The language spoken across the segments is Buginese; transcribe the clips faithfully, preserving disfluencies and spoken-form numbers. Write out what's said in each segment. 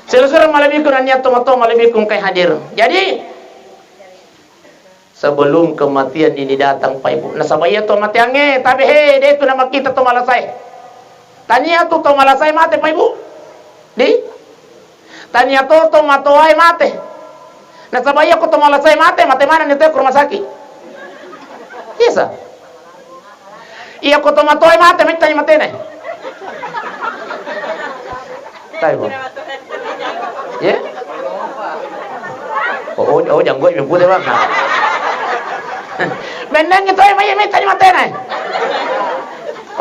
Silessureng malebbiku nennia tomatoa malebbiku engkae hadir. Jadi, sebelum kematian ini datang, Pak Ibu. Nasaba iya tomatoangnge, tabe he, de tu namakkita tomalasae. Tania tu tomalasae mate, Pak Ibu. Di? Tania to tomatoae mate. Nasaba iya ko tomalasae mate, mate manenni tauwe ko rumah sakit. Iya sa. Iya ko tomatoae mate, mettani matena. Tai, Bang. Ye? Oh, oh, oh, janggoe mepute, Bang. Nah. Mennengngi toe mai mettani matena.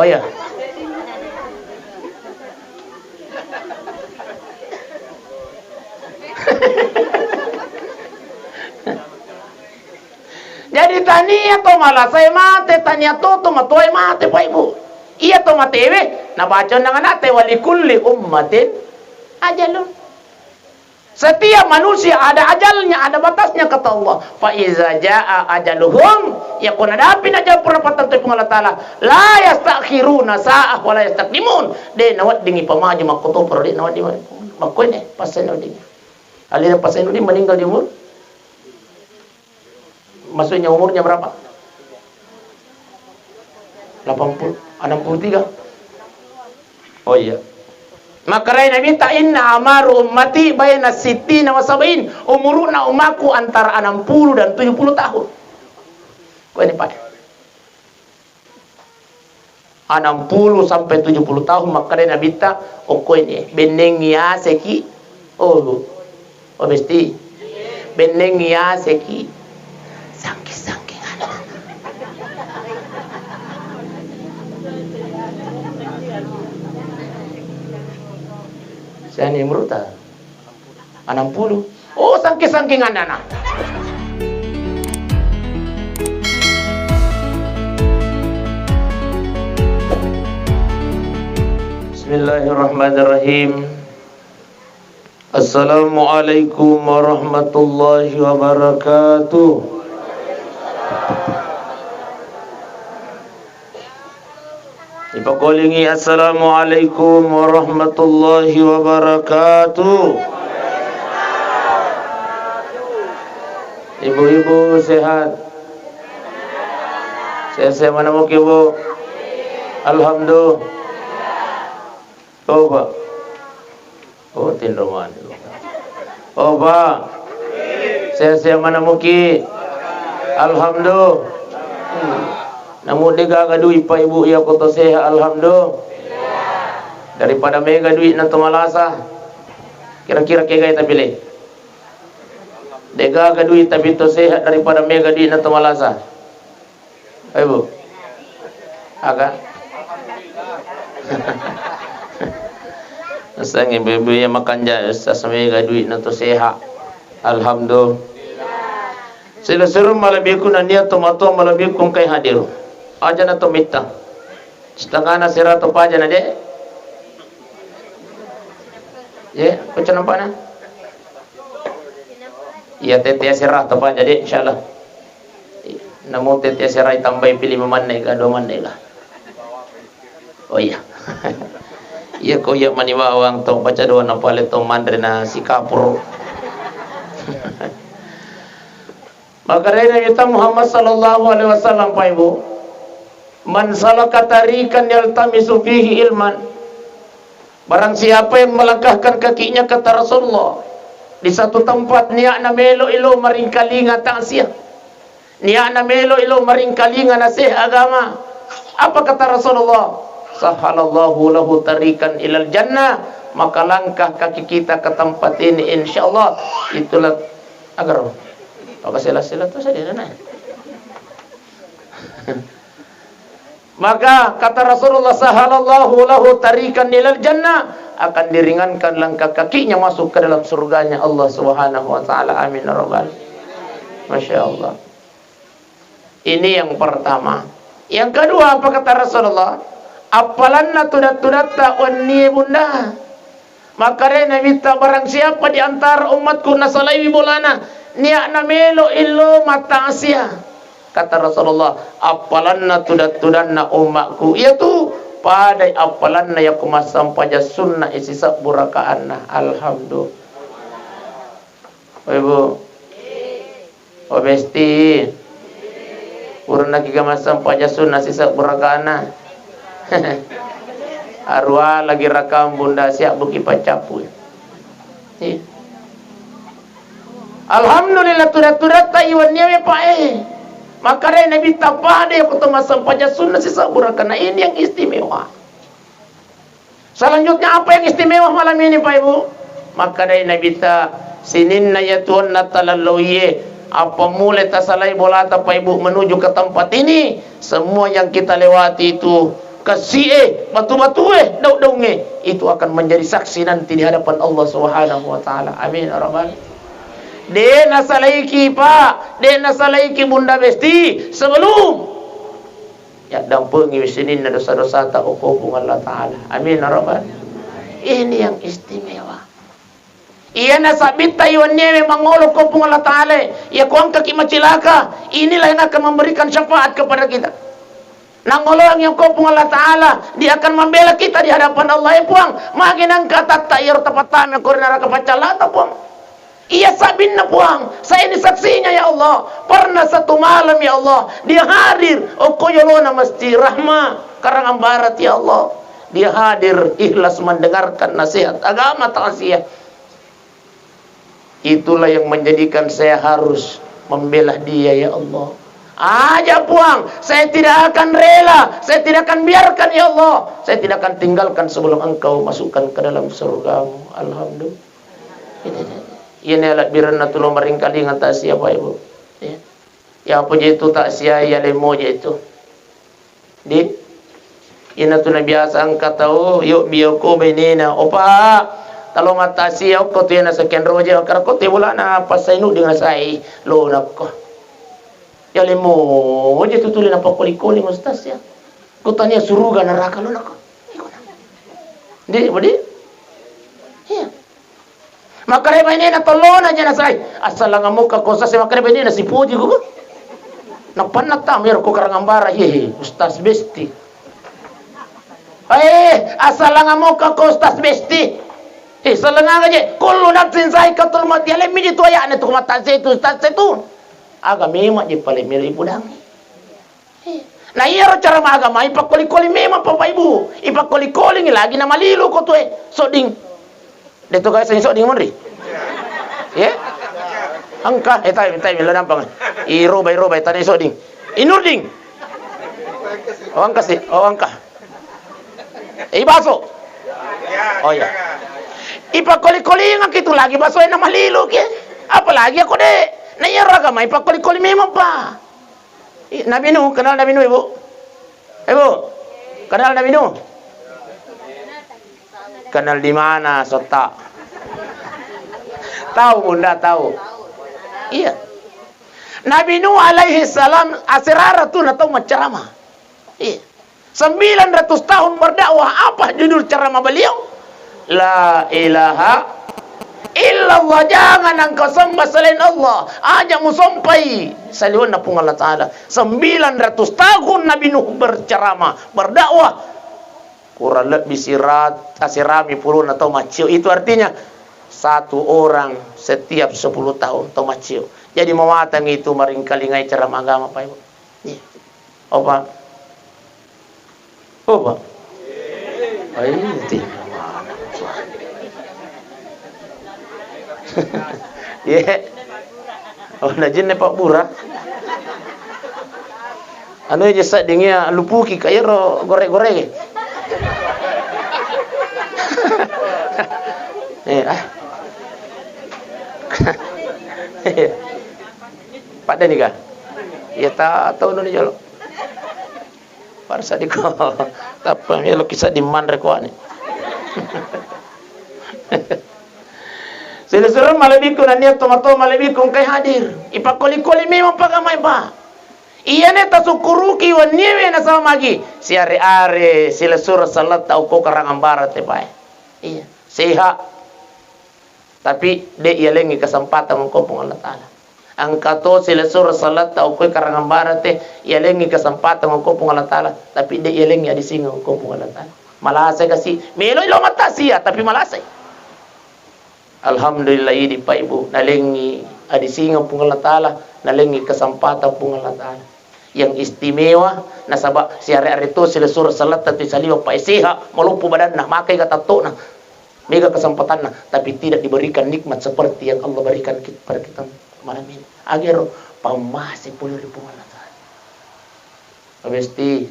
Oh iya. Jadi tania tomalasae mate, tania to tomatoae mate, Pak Ibu. Iya tomatewe, nabaca undang anakte, "Walikulli ummatin ajalun." Setiap manusia ada ajalnya, ada batasnya, kata Allah. "Fa iza jaa ajaluhum," ya ko nadapi najal pura pattentu Puang Allah Taala, "la yastakhiruna sa'ah wa la yastaqdimun." De naweddingi pamaju makkotoparo, de naweddingi makkoine passaina wedding. Alena passaina wedding meninggal di umur Maksudnya umurnya berapa? Delapan puluh, enam puluh tiga? Oh iya. Makkedai Nabitta, "Inna amaru ummati baina sittina wa sab'in." Umuruna umaku antara enam puluh dan tujuh puluh tahun. Ko ini, Pak. Enam puluh sampai tujuh puluh tahun, makkedai Nabitta, okko ini, bennengngi aseki. Oh, oh, besti. Bennengngi aseki. Sangking-sangking anu. Siani umurta? Enam puluh. Oh, sangking-sangking anana. Bismillahirrahmanirrahim. Assalamualaikum warahmatullahi wabarakatuh. Ipakolingi, "Assalamualaikum warahmatullahi wabarakatuh." Ibu-ibu sehat? Sehat-sehat mana muki, Bu? Alhamdulillah. Oh, Pak. Oh, tinro mani. Oh, Pak. Sehat-sehat mana muki? Alhamdulillah. Namu de gaga duit, Pak, Ibu, iya ko to sehat, alhamdulillah. Daripada mega duit na to malasa. Kira-kira kegai tapile? De gaga duit tapi to sehat daripada mega duit na to malasa. Ayo, Bu. Aga? Nasengngi ibu-ibu iya makanja, Ustaz, mega duit na to sehat. Alhamdulillah. Silessureng malebbiku nennia tomatoa malebbiku engkai hadir. Aja na to mitta. Setengahna sera to paja na, Dek. Ye, ko canempana? Iya, tette sera to paja, Dek, insyaallah. Namo tette sera tambai pili memanne ka, dua manne ka. Oh iya. Iya, ko iya mani bawang to baca doa na pale to manre na sikapur. Makkedai Nabitta Muhammad sallallahu alaihi wasallam, Pak Ibu, "Man salaka tariqan yaltamisu fihi ilman." Barang siapa yang melangkahkan kakinya, kata Rasulullah, di satu tempat, niatna melo ilo maringkalinga takziah, niatna melo ilo maringkalinga nasihat agama. Apa kata Rasulullah? "Sahhalallahu lahu tariqan ilal jannah." Maka langkah kaki kita ke tempat ini, insyaallah, itulah agar apa sela-sela tu saja, nah. Maka kata Rasulullah, "Sahhalallahu lahu tariqan ilal jannah," akan diringankan langkah kakinya masuk ke dalam surganya Allah Subhanahu wa Ta'ala. Amin ya Rabbal. Masya Allah. Ini yang pertama. Yang kedua, apa kata Rasulullah? "Appalanna tudat-tudatta wennie bunda." Makkedai Nabitta, "Barang siapa di antara umatku nasalaiwi bolana, niatna melo illo mattaksiah," kata Rasulullah, "appalanna tudat-tudanna umatku, iyatu Padai appalanna yakko massempajang sunna e sisebbu rakaanna. Alhamdulillah. Oh, Ibu. Oh, Besti. Purana kiga massempajang sunna sisebbu rakaanna. Arua lagi rakang bunda siap buki paccapu. Iya. Alhamdulillah, tudang-tudatta iwenniawe, Pak, eh. Makkedai Nabitta, pada yakko to massempajang sunna sisebbu rakaanna, ini yang istimewa. Selanjutnya, apa yang istimewa malam ini, Pak Ibu? Makkedai Nabitta, sininna iya tuonna talalloie, apa mulai tasalai bolata, Pak Ibu, menuju ke tempat ini, semua yang kita lewati itu, kesie, batu-batue, daung-daungnge, itu akan menjadi saksi nanti di hadapan Allah Subhanahu wa Ta'ala. Amin, ya Rabbal. De nasalaiki, Pak, de nasalaiki Bunda Besti sebelum yaddampengi sininna dosa-dosata okko Puang Allah Ta'ala. Amin, ya Rabbal. Ini yang istimewa. Iyana sabbitta iwenniewe mangolo ko Puang Allah Ta'ala, iya ko engkaki macilaka, inilah yang akan memberikan syafaat kepada kita. Nangoloangi ko Puang Allah Ta'ala, dia akan membela kita di hadapan Allah. Eh, Puang, magi nangka tatta iyaro tapattame ko ri neraka paccallata, Puang. Iya sabbinna, Puang. Saya ini saksinya, ya Allah. Pernah satu malam, ya Allah, dia hadir okko yolona Masjid Rahma, Karangan Barat, ya Allah. Dia hadir ikhlas mendengarkan nasihat agama, takziah. Itulah yang menjadikan saya harus membela dia, ya Allah. Aja, Puang, saya tidak akan rela, saya tidak akan biarkan, ya Allah. Saya tidak akan tinggalkan sebelum Engkau masukkan ke dalam surgamu. Alhamdulillah. Iya, ini alat biranna tulo maringkalinga takziah, Pak Ibu. Ya. Ya, apa je itu takziah, ya, lemo je itu. Di, ina tu nabiasa engka tau, yo bioko benena, "Opa, talo mattasia okko tu yana sekian roje, akkara ko te bolana pasai nu dengan sai, lo nakko." Ya lemo je tu tuli napakkoli-koli ustaz ya. Ko tania suruga neraka lo nakko. Di, bodi? Iya. Makkeda bainena tolona je nasai. Assalanga mokka ko sase makkeda bainena sipoji ko. Napanna tama ero ko Karangan Bara, ye, Ustaz Besti. Eh, assalanga mokka ko Ustaz Besti. Eh, salanganga je, kullu nafsin zaikatul maut, ya lemmi je tu ayatna tu mata setu Ustaz setu. Aga memang je pale melo ipudangi. Na iyaro cara maagama, ipakkoli-koli memang Bapak Ibu. Ipakkoli-kolingi lagi namalilu ko tue, sodding. De to gaga sodding monri. Ye? Engka, eh, tai, tai, lo nampang. Irobai-robai, tadi sodding. Inurding. Oh, engka sih. Oh, engka. Eh, baso. Oh, iya. Ipakkoli-kolinga ki tu lagi baso e namalilu ki. Apalagi aku de. Na iyaro agama ipakkoli-koli memang, Pak. I-, Nabi Nuh, kenal Nabi Nuh, Ibu? Ibu, kenal Nabi Nuh? Kenal di mana, Sota? Tahu, Bunda, tahu? Iya. Nabi Nuh alaihi salam, asirara tu natau maccarama. Iya. Sembilan ratus tahun berdakwah, apa judul ceramah beliau? La ilaha illallah, jangan engkau sembah selain Allah. Aja musompai saliwenna Puang Allah Ta'ala. Sembilan ratus tahun Nabi Nuh berceramah, berdakwah. Kurang lebih sirat, asirami pulona tau maccio. Itu artinya satu orang setiap sepuluh tahun tau maccio. Jadi mawatang itu maringkalingai ceramah agama, Pak Ibu. Iya. Opa. Opa. Ai, ti. Ye. Oh, na jinne pabbura. Anu je sedding ya lupuki ka iyaro gore-gore. Eh, ah. Padda ni ga? Iya ta tau ni jolo. Parsa diko. Tappa melo kisah di manre kuani. Silessureng malebbiku nennia tomatoa malebbiku engkai hadir. Ipakkoli-koli memang pagamai, Pak. Iyane tasukkuruki wenniewe nasaba magi. Siare-are silessureng selletta okko Karangan Bara te, Pak. Iya, sehat. Tapi de' ialengngi kesempatan engkau Puang Allah Ta'ala. Engka to silessureng salatta okko karangan barate, yalengngi kesempatan okko Puang Allah Ta'ala, tapi de' yalengngi adisingeng okko Puang Allah Ta'ala. Malasai kasi, meloi lo mattasia, tapi malasai. Alhamdulillah, idi Pak Ibu, nalengngi adisingeng Puang Allah Ta'ala, nalengngi kesempatan Puang Allah Ta'ala. Yang istimewa, nasaba siare-are to silessureng salatta tu saliweng, Pak, sehat, maloppo badanna, makai ga tattona. Mega kesempatanna, tapi tidak diberikan nikmat seperti yang Allah berikan kit-, pada kita malam ini. Agero, pammase pole ri Puang Allah Ta'ala. Abesti,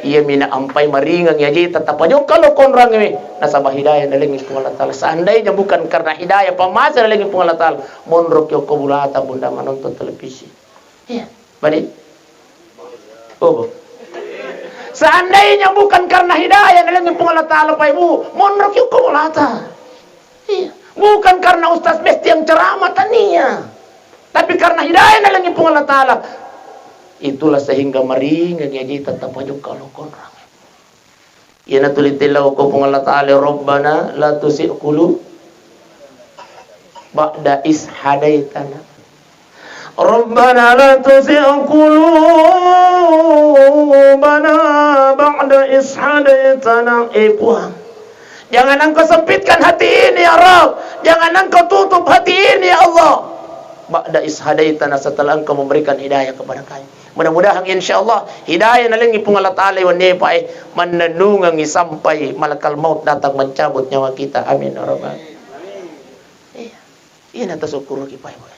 iya mina ampai maringeng, iya je tetap aja kalau konrang ini. Nasaba hidayah nalengi Puang Allah Ta'ala. Seandainya bukan karena hidayah, pammase nalengi Puang Allah Ta'ala, monro ki okko bulata, Bunda, menonton televisi. Iya, badi. Oh. Seandainya bukan karena hidayah nalengi Puang Allah Ta'ala, Pak Ibu, monro ki okko bulata. Iya. Bukan karena Ustaz Besti yang ceramah, tania. Tapi karena hidayah nalengi Puang Allah Ta'ala. Itulah sehingga maringeng, iya je tetap aja kalau konrang. Iyana tuli tillau ko Puang Allah Ta'ala, "Rabbana la tuzigh qulu-, ba'da iz hadaitana." "Rabbana la tuzigh qulubana ba'da iz hadaitana." Eh Puang, jangan Engkau sempitkan hati ini ya Rabb. Jangan Engkau tutup hati ini ya Allah. Ba'da iz hadaitana, setelah Engkau memberikan hidayah kepada kami. Mudah-mudahan, insya Allah, hidayah nalengi Puang Allah Ta'ala iwennie, Pak, eh, mannennungengi sampai malakal maut datang mencabut nyawa kita. Amin ya Rabbal. Iya. Iya, natasukkuruki, Pak, Ibu.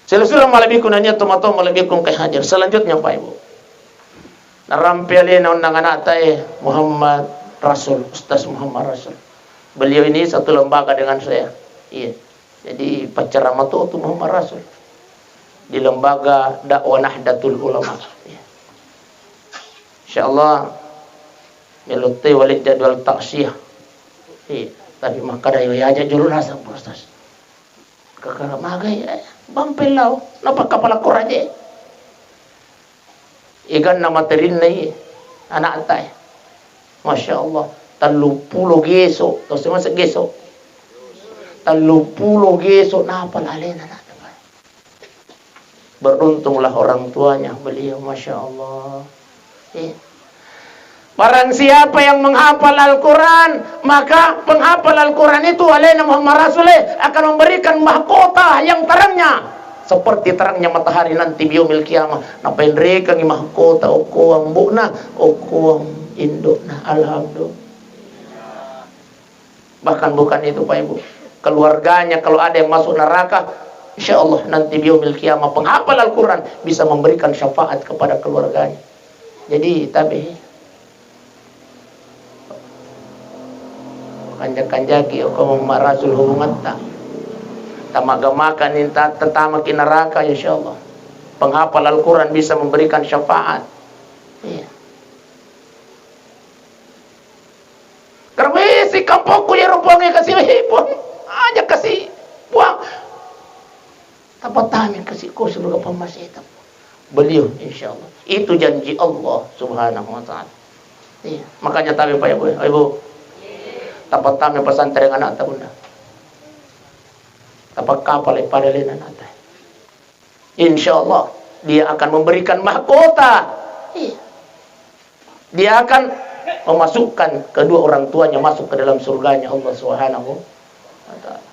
Silessureng malebbiku nania tomatoa malebbiku engkai hadir. Selanjutnya, Pak, Ibu. Narampe alena onnang anakta, eh, Muhammad Rasul, Ustaz Muhammad Rasul. Beliau ini satu lembaga dengan saya. Iya. Jadi, pacceramah to tu Muhammad Rasul di Lembaga Dakwah Nahdlatul Ulama. Insya Allah, melotte wale jadwal taksiah. Iya, tapi makkada yo yaja julu naseng, Pak Ustaz. Kakara magai, eh, bampel lao, napa kapala koraje. Eganna materinna iye, anakta e. Masya Allah, telluppulo geso, tau semasa geso. Telluppulo geso napa lalena anakta. Beruntunglah orang tuanya beliau, Masya Allah. Iya. Barang siapa yang menghafal Al-Quran, maka penghafal Al-Quran itu alena Muhammad Rasul, eh, akan memberikan mahkota yang terangnya seperti terangnya matahari nanti biomil kiamah. Napenrekangi mahkota okkoang bukna, okkoang indukna. Alhamdulillah. Bahkan bukan itu, Pak Ibu. Keluarganya, kalau ada yang masuk neraka, insya Allah nanti biomil kiamah penghafal Al-Quran bisa memberikan syafaat kepada keluarganya. Jadi, tabe. Kanja-kanjaki, okko marasul hubungatta. Tamaga-maga ninta, tatamaki neraka, insya Allah. Penghafal Al-Quran bisa memberikan syafaat. Iya. Kerwesi kampokku yero Puang e kasi, eh, Puang, aja kasi, Puang. Tapatami kasi ko surga pammaseta. Beliau, insya Allah. Itu janji Allah Subhanahu wa Ta'ala. Iya, makanya tabe, Pak, Ibu, Ibu. Tapatami pesantren anakta, Bunda. Tapakkapale pada lena anakta. Insya Allah, dia akan memberikan mahkota. Iya. Dia akan memasukkan kedua orang tuanya masuk ke dalam surganya Allah Subhanahu wa Ta'ala.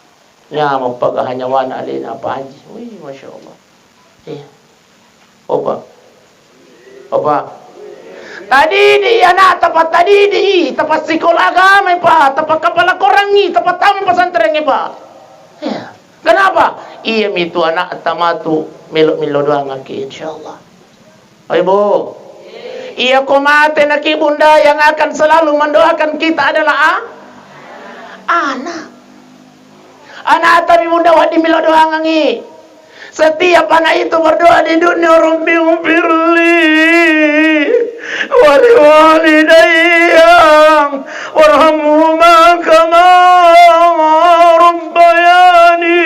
Nyameng pagaha nyawana alena Pak Haji. Wih, Masya Allah. Iya. Opa. Opa. Tadidi anakta, Pak, tadidi, tapassikola agama, Pak, tapakkapala korangi, tapatama pesantren, Pak. Iya. Kenapa? Iya mitu anakta matu melo-, melo doangaki, insya Allah. Ayo, Bu. Iya, ko mate naki Bunda, yang akan selalu mendoakan kita adalah a-, anak. Anakta mi Bunda, wedding melo doangangi. Setiap anak itu berdoa di dunia, "Rabbighfirli waliwalidayya warhamhuma kama rabbayani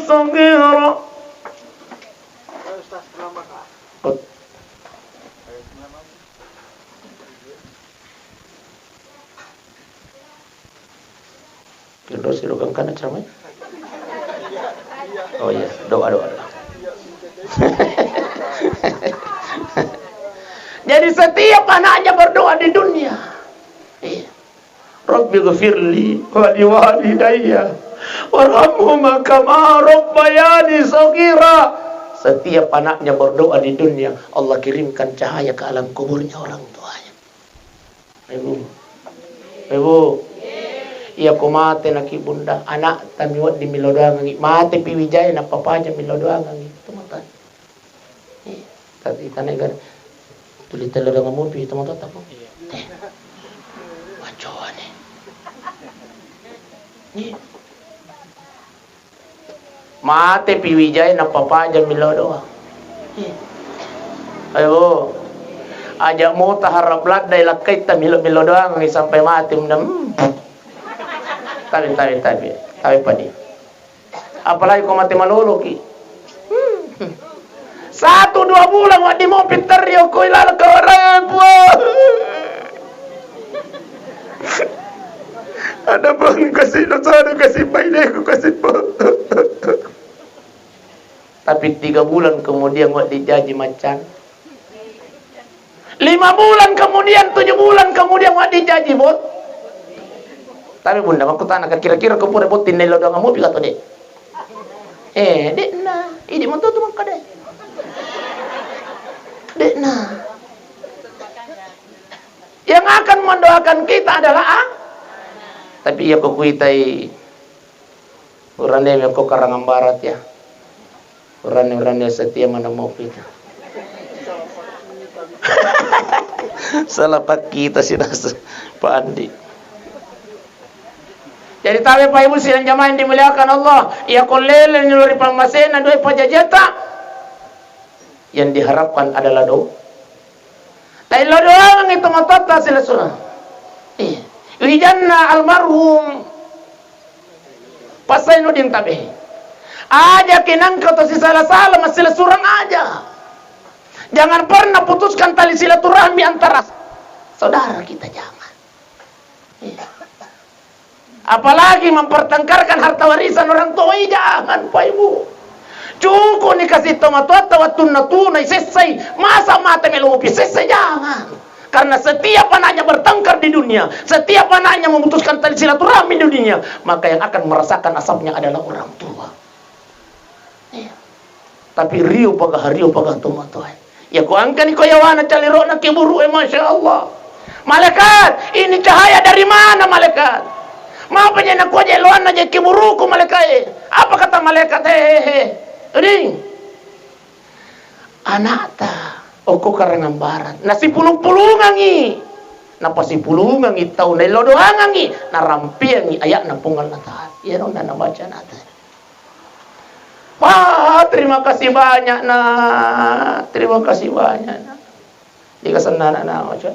shaghira." Kenro siro gangkana ceramah. Oh iya, doa, doa, doa. Jadi setiap anaknya berdoa di dunia. Iya. Rabbi ghafirli wa liwalidayya warhamhuma kama rabbayani shaghira. Setiap anaknya berdoa di dunia, Allah kirimkan cahaya ke alam kuburnya orang tuanya. Ibu. Ibu. Iya ko mate naki bunda, anak tami wedding milo doangangi. Mate pi wijai nappa paja milo doangangi. Itu mata. Iya. Tapi tane gar tuli telo doangan mupi itu mata tapo. Iya. Eh. Macoane. Iya. Mate pi wijai nappa paja milo doang. Ayo. Aja mota harap ladda lakkaitta milo-milo doang sampai mati mendem. Tabe, tabe, tabe. Tabe padi. Apalagi ko mate maloloki. Satu dua bulan wedding mo pitterio ko ilala kawarang, Puang. Ada bang kasih dosana, kasih paineku, kasih po. Tapi tiga bulan kemudian wedding jaji macang. Lima bulan kemudian, tujuh bulan kemudian wedding jaji bot. Tapi bunda, makkutana ka kira-kira ko pura botting nello doang mupi atau dek? Eh, dek na. Idi moto tu makkada. Dek na. Yang akan mendoakan kita adalah ah. Tapi iya ko kuitai urane mi ko karangan barat ya. Urane-urane setia mana mau kita. Salah pak kita sih nasa Pak Andi. Jadi tabe Pak Ibu sidang jamaah yang dimuliakan Allah, iya ko lele ni lori pammasena dua pajajata. Yang diharapkan adalah do. Taillo doangengngi tomatoatta silessureng. Iya. Wijanna almarhum Pak Zainuddin Tabe. Aja kenangka to sisala-sala massilessureng aja. Jangan pernah putuskan tali silaturahmi antara saudara kita, jangan. Iya. Apalagi mempertengkarkan harta warisan orang tua, jangan, Pak Ibu. Cukup ni kasih tomatoatta wattunna tuna isessai, masa mate melopi sessai, jangan. Karena setiap anaknya bertengkar di dunia, setiap anaknya memutuskan tali silaturahmi di dunia, maka yang akan merasakan asapnya adalah orang tua. Iya. Tapi rio paga, rio paga tomatoae. Ya ko angkani ko yawana caliro'na kiburu'e, Masya Allah. Malaikat, ini cahaya dari mana, malaikat? Mapa je nakua je loanna je kiburuku, malaikat e? Apa kata malaikat? Hehehe. Ring. Anakta, okko karangan barat. Nasipulung-pulungangi. Napasipulungangi tau naillo doangangi. Narampeangi ayatna Puang Allah Ta'ala. Iyaro na nabaca anakta. Wah, terima kasih banyak, Nak. Terima kasih banyak, Nak. Jika senang, Nak, Nak, macam.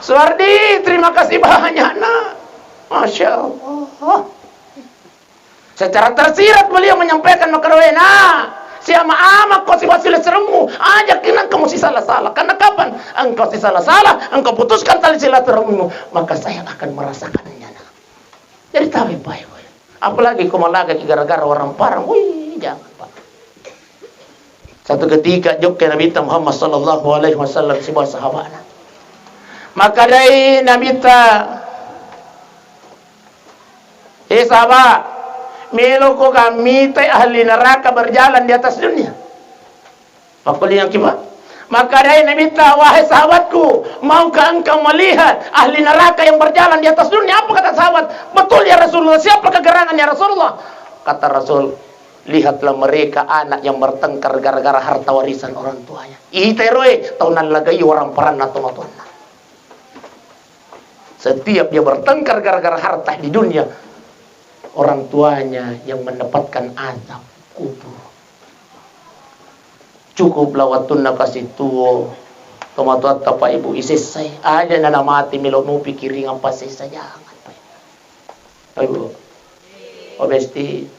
Suwardi, terima kasih banyak, Nak. Masya Allah. Secara tersirat beliau menyampaikan, makaroe, Nak, siama-ama ko siwasile seremmu, aja kinang kamu sisala-sala. Karena kapan engkau sisala-sala, engkau putuskan tali silaturahmimu, maka saya akan merasakannya, Nak. Jadi tabe, Pak, Ibu. Apalagi ko malagaki gara-gara orang parang. Wih, jangan, Pak. Satu ketika jokka Nabitta Muhammad sallallahu alaihi wasallam sibawa sahabana. Makkedai Nabitta, "Eh, sahabat, meloko ga mitai ahli neraka berjalan di atas dunia?" Makkuliangki, Pak. Makkedai Nabitta, "Wahai sahabatku, maukah engkau melihat ahli neraka yang berjalan di atas dunia?" Apa kata sahabat? "Betul, ya Rasulullah. Siapakah gerangan, ya Rasulullah?" Kata Rasul, "Lihatlah mereka anak yang bertengkar gara-gara harta warisan orang tuanya." Ita eroe tau nallagai orang paranna tomatoanna. Setiap dia bertengkar gara-gara harta di dunia, orang tuanya yang mendapatkan azab kubur. Cukuplah wattunna kasi tuo tomatoatta, Pak, Ibu, isessai. Aja na namati melo mupikiring apa sessa, jangan, Pak, Ibu. Pak, Ibu. Oh, besti.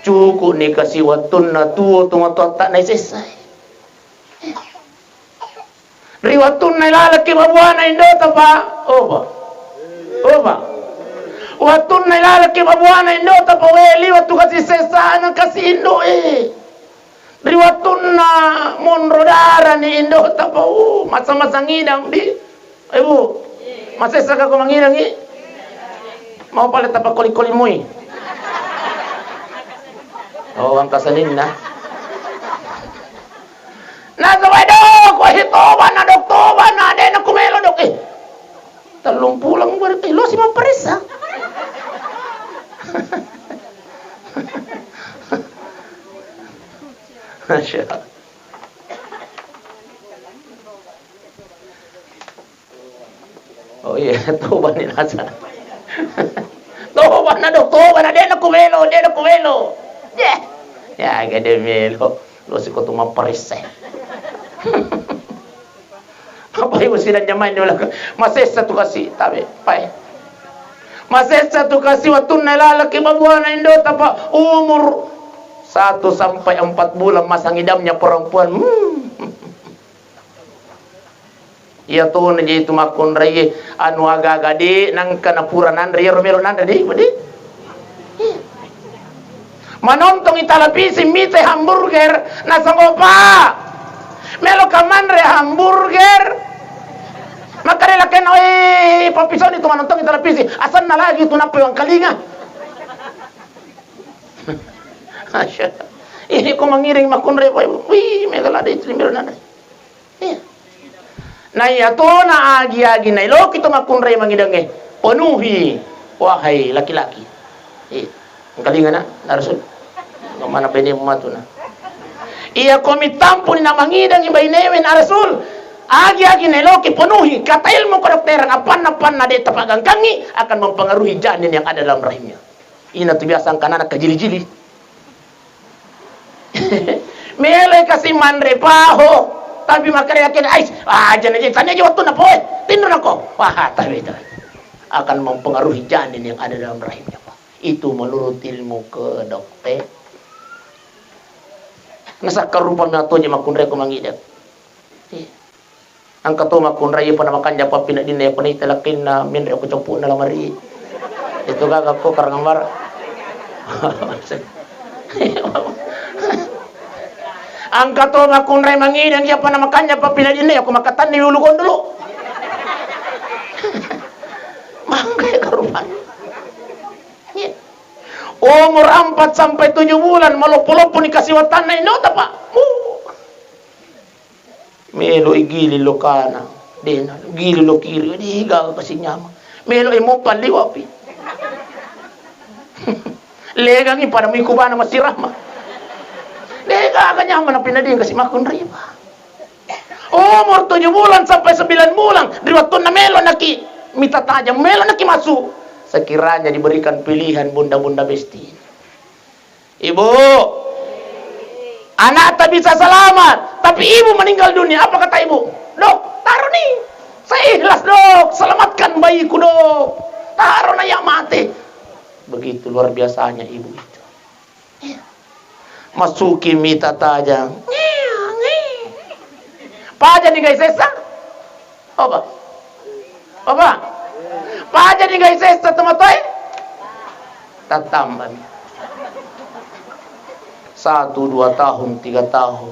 Cukup ni kasi wattunna tuo tomatoatta naisessai. Ri wattunna ilalekki babuana indota, Pak. Oh, Pak. Oh, Pak. Wattunna ilalekki babuana indota, pa we liwa tu kasi sessana kasi indo'e. Ri wattunna monro darani indota, pa, uh, masa-masa ngidang di. Ibu, masessa ka ko mangidangi? Mau pale tapakkoli-koli mui. Oh, angka saninna. Nasaba, dok, wahi toba na, dok, toba na, de na kumelo, dok. Eh, tellung pulang baru, eh, lo si mapparessa. Masya Allah. Oh iya, toba ni nasa. Toba na, dok, toba na, de na kumelo, de na kumelo. Ye. Ya, gede melo. Lo siko tu mapparessa. Apa ibu sidang jamaah ini ulah masessa tu kasi, tabe, pai. Masessa tu kasi wattunna ilalekki babuana indota, pa umur satu sampai empat bulan masa ngidamnya perempuan. Hmm. Iya tona je tu makkunraie, anu aga-aga de nangka napura nanre, iyaro melo nanre de, de. Iya. Manontongi talapisi, mite hamburger, nasaba, "Pa, melo ka manre hamburger?" Makkeda lakenna, "Oi, pappisoni tu manontongi talapisi, asenna lagi tu nappa wangkalinga." Masya Allah. Ini ko mangiring makkunrai, wih, mega lada itu melo nanre. Iya. Na iya tona agi-agi nailoki to makkunrai mangidangnge, penuhi, wahai laki-laki. Iya. Engkalinga na, na Rasul. Mana bene matuna. Iya ko mitampuni na mangidangi bainewe na Rasul. Agi-agi nailoki penuhi, kata ilmu kedokteran, apanna-panna de tapagangkangi akan mempengaruhi janin yang ada dalam rahimnya. Ina tu biasa angkanana kajili-jili. Meloi kasi manre paho, tapi makkeda yakin, "Ais, aja na tanya aja waktu napoe, tinro nako." Wah, tapi itu akan mempengaruhi janin yang ada dalam rahimnya, Pak. Itu menurut ilmu ke dokter. Nasakka rupa meto je makkunrai ko mangidek. Iya. Engka to makkunrai, iyapa namakanja pappineddinna, iyapa naita lakkainna, menre ko coppu'na lamari. Itu gaga ko karangan bara. Engka to makkunrai mangidang, iyapa namakanja pappineddinna, iyako makatanni ulu gondolo. Mangga karupani. Iya. Umur empat sampai tujuh bulan, maloppo-loppo ni kasiwatanna indota, Pak. Mu. Melo i gili lo kana, dena, gili lo kiri, di gaga kasi nyama. Melo i mopa liwa pi. Legangi pada miku bana masirama. De gaga nyama na pinading kasi makkunrai, Pak. Umur tujuh bulan sampai sembilan bulan, di wattunna melo naki mita tajang, melo naki masu. Sekiranya diberikan pilihan bunda-bunda besti. Ibu, anakta bisa selamat, tapi ibu meninggal dunia, apa kata ibu? Dok, taro ni. Saya ikhlas, Dok, selamatkan bayiku, Dok. Taro na ya mati. Begitu luar biasanya ibu itu. Iya. Masuki mita tajang. Paja ni gai sesa? Apa? Apa? Paja ni gai sesa tomatoe? Tatambah mi. Satu, dua tahun, tiga tahun.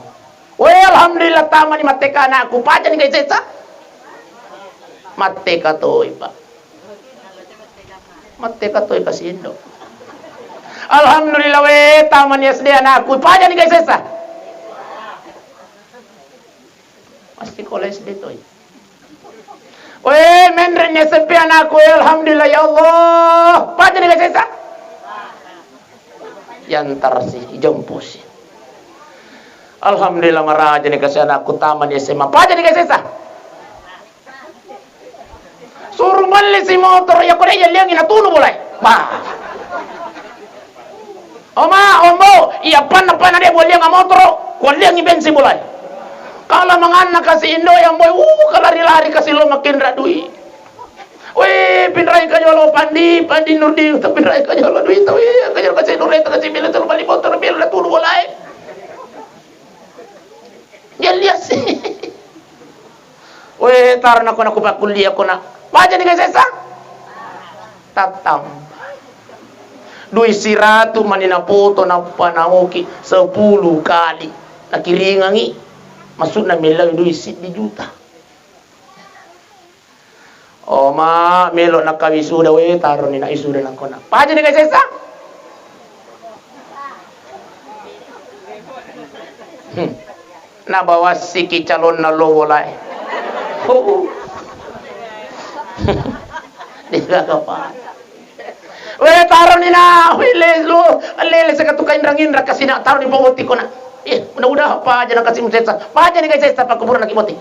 Weh, alhamdulillah, tamani matteka anakku. Paja ni gai sesa? Matteka toi, Pak. Matteka toi kasindo. Alhamdulillah, weh, tamani S D anakku. Paja ni gai sesa? Masih sekolah S D toi. Weh, menre ni S M P anakku, ya alhamdulillah, ya Allah. Paja ni gai sesa? Yantar si, ijempu si. Alhamdulillah, maraja ni kasi anakku tamani S M A. Paja ni gai sesa? Suruh melli si motor, ya kode ya liangi natunu bolai. Bah. Oma, ombo, iya panna-panna de boleh ngamotoro, kualiangi bensin bolai. Kala manganna kasi indo yang boy, uh, kalari-lari kasi lo makin radui. Wih, pinrai kajolo Pandi, Pandi Nurdi, tapi pinrai kajolo duit, wih, kajolo kasi Nurdi, kasi bila terus balik motor, bila udah turu bolai. Jadi lihat sih. Weh, taro nako nako pakkuliah ko na. Paja ni gai sesa? Tatamba. Dui siratu mani napoto, nappa naoki sepuluh kali. Nakiringangi, maksudna mellau dui siddi juta. Oh, ma, melo nakawisuda, we, taroni na wisuda nakona. Paja ni kasessa? Hmm. Nabawassiki calonna lo bolae. Oh. Degaga pa. We, taroni na, we, le, lo, lele seka tu kainrang-inrang kasina, taroni pabotiko na. Eh, mudah-mudahan paja na kasi musessa. Paja ni kasessa pakkuburan naki boti.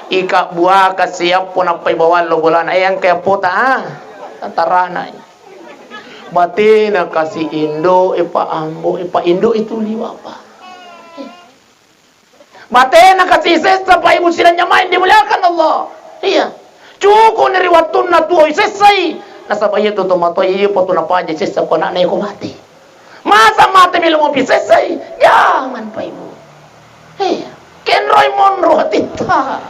Ika buaka siappo nappai bawang lo bolana. Eh, engka appota, ah. Tarana. Batena kasi indo, epa ambo, epa indo itu liwa apa. Batena kasi sessa, Pak Ibu sidang jamaah yang dimuliakan Allah. Iya. Cukup ni ri wattunna tuo isessai. Nasaba iya tu tomatoa iya potu napaja sessa ko anakna iko mati. Masa mate melo mopi sessai? Jangan, Pak Ibu. Iya. Kenroi monro hatitta.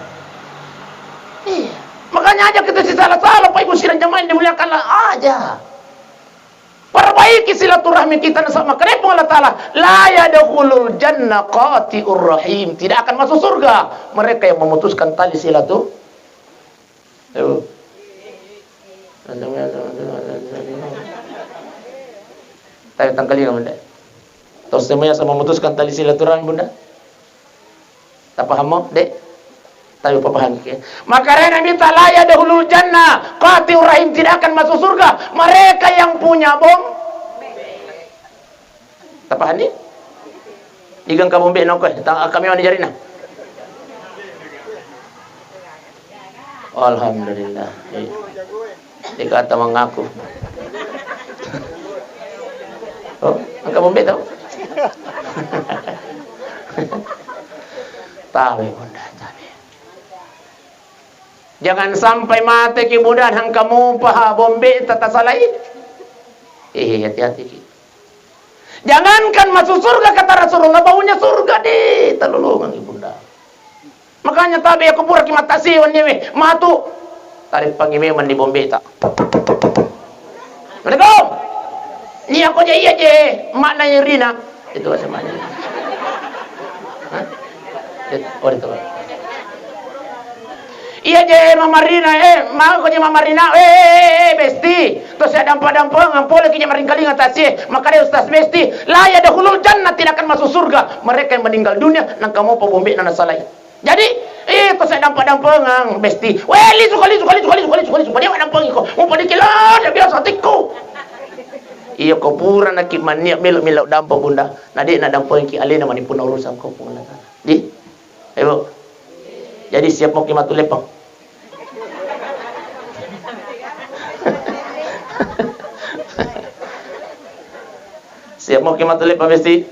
Iya. Makanya aja kita si salah-salah, Pak Ibu sidang jamaah yang dimuliakan Allah, aja. Perbaiki silaturahmi kita, nasaba makkeda Puang Allah Taala, "La yadkhulul jannah qati'ur rahim." Tidak akan masuk surga mereka yang memutuskan tali silatu-, Ayo. Tapi tangkalinga, Bunda. Terus semuanya sama memutuskan tali silaturahmi, Bunda. Tapahammo, Dek? Tapi papahami ke. Makarena mita la yadkhulul jannah, qati'ur rahim, tidak akan masuk surga mereka yang punya bom. Tapahani? Igang ka bombe noko, ta-, kami mani jarina. Alhamdulillah. Iya. Dikata mengaku. Oh, engka bombe tau? Tabe, Bunda, tabe. Jangan sampai mate ki, Bunda, engka mopa bombe tatasalai. Eh, hati-hati ki. Jangankan masuk surga, kata Rasulullah, baunya surga deh, talolongang, Bunda. Makanya tabe, iya ko pura ki mattasiwi wennie we, matu. Tareppangi memang ni bombeta. Assalamualaikum. Iya ko je, iya je, makna irina. Itu bahasa mana? Hah? Oh, itu. Iya je mamarina, eh, mako je mamarina, eh, eh, eh, eh, besti. Terus ya dampa-dampa, ngampole ki je maringkalinga tasi, eh. Makanya Ustaz Besti, la yadkhulul jannah, tidak akan masuk surga mereka yang meninggal dunia, nang kamu pabombe nana salai. Jadi, eh, ko saya dampa-dampengang, besti. Weh, lisu, lisu, lisu, lisu, lisu, lisu. Pada dampengi ko. Mau pada kilo, dia biasa tikku. Iya, ko pura naki mania melo-melo dampa, Bunda. Nade na dampengi alena mani puna urusan ko, Puang Allah Taala. Di? Ayo. Jadi siap mau ki matu lepang. Siap mau ki matu lepang, besti.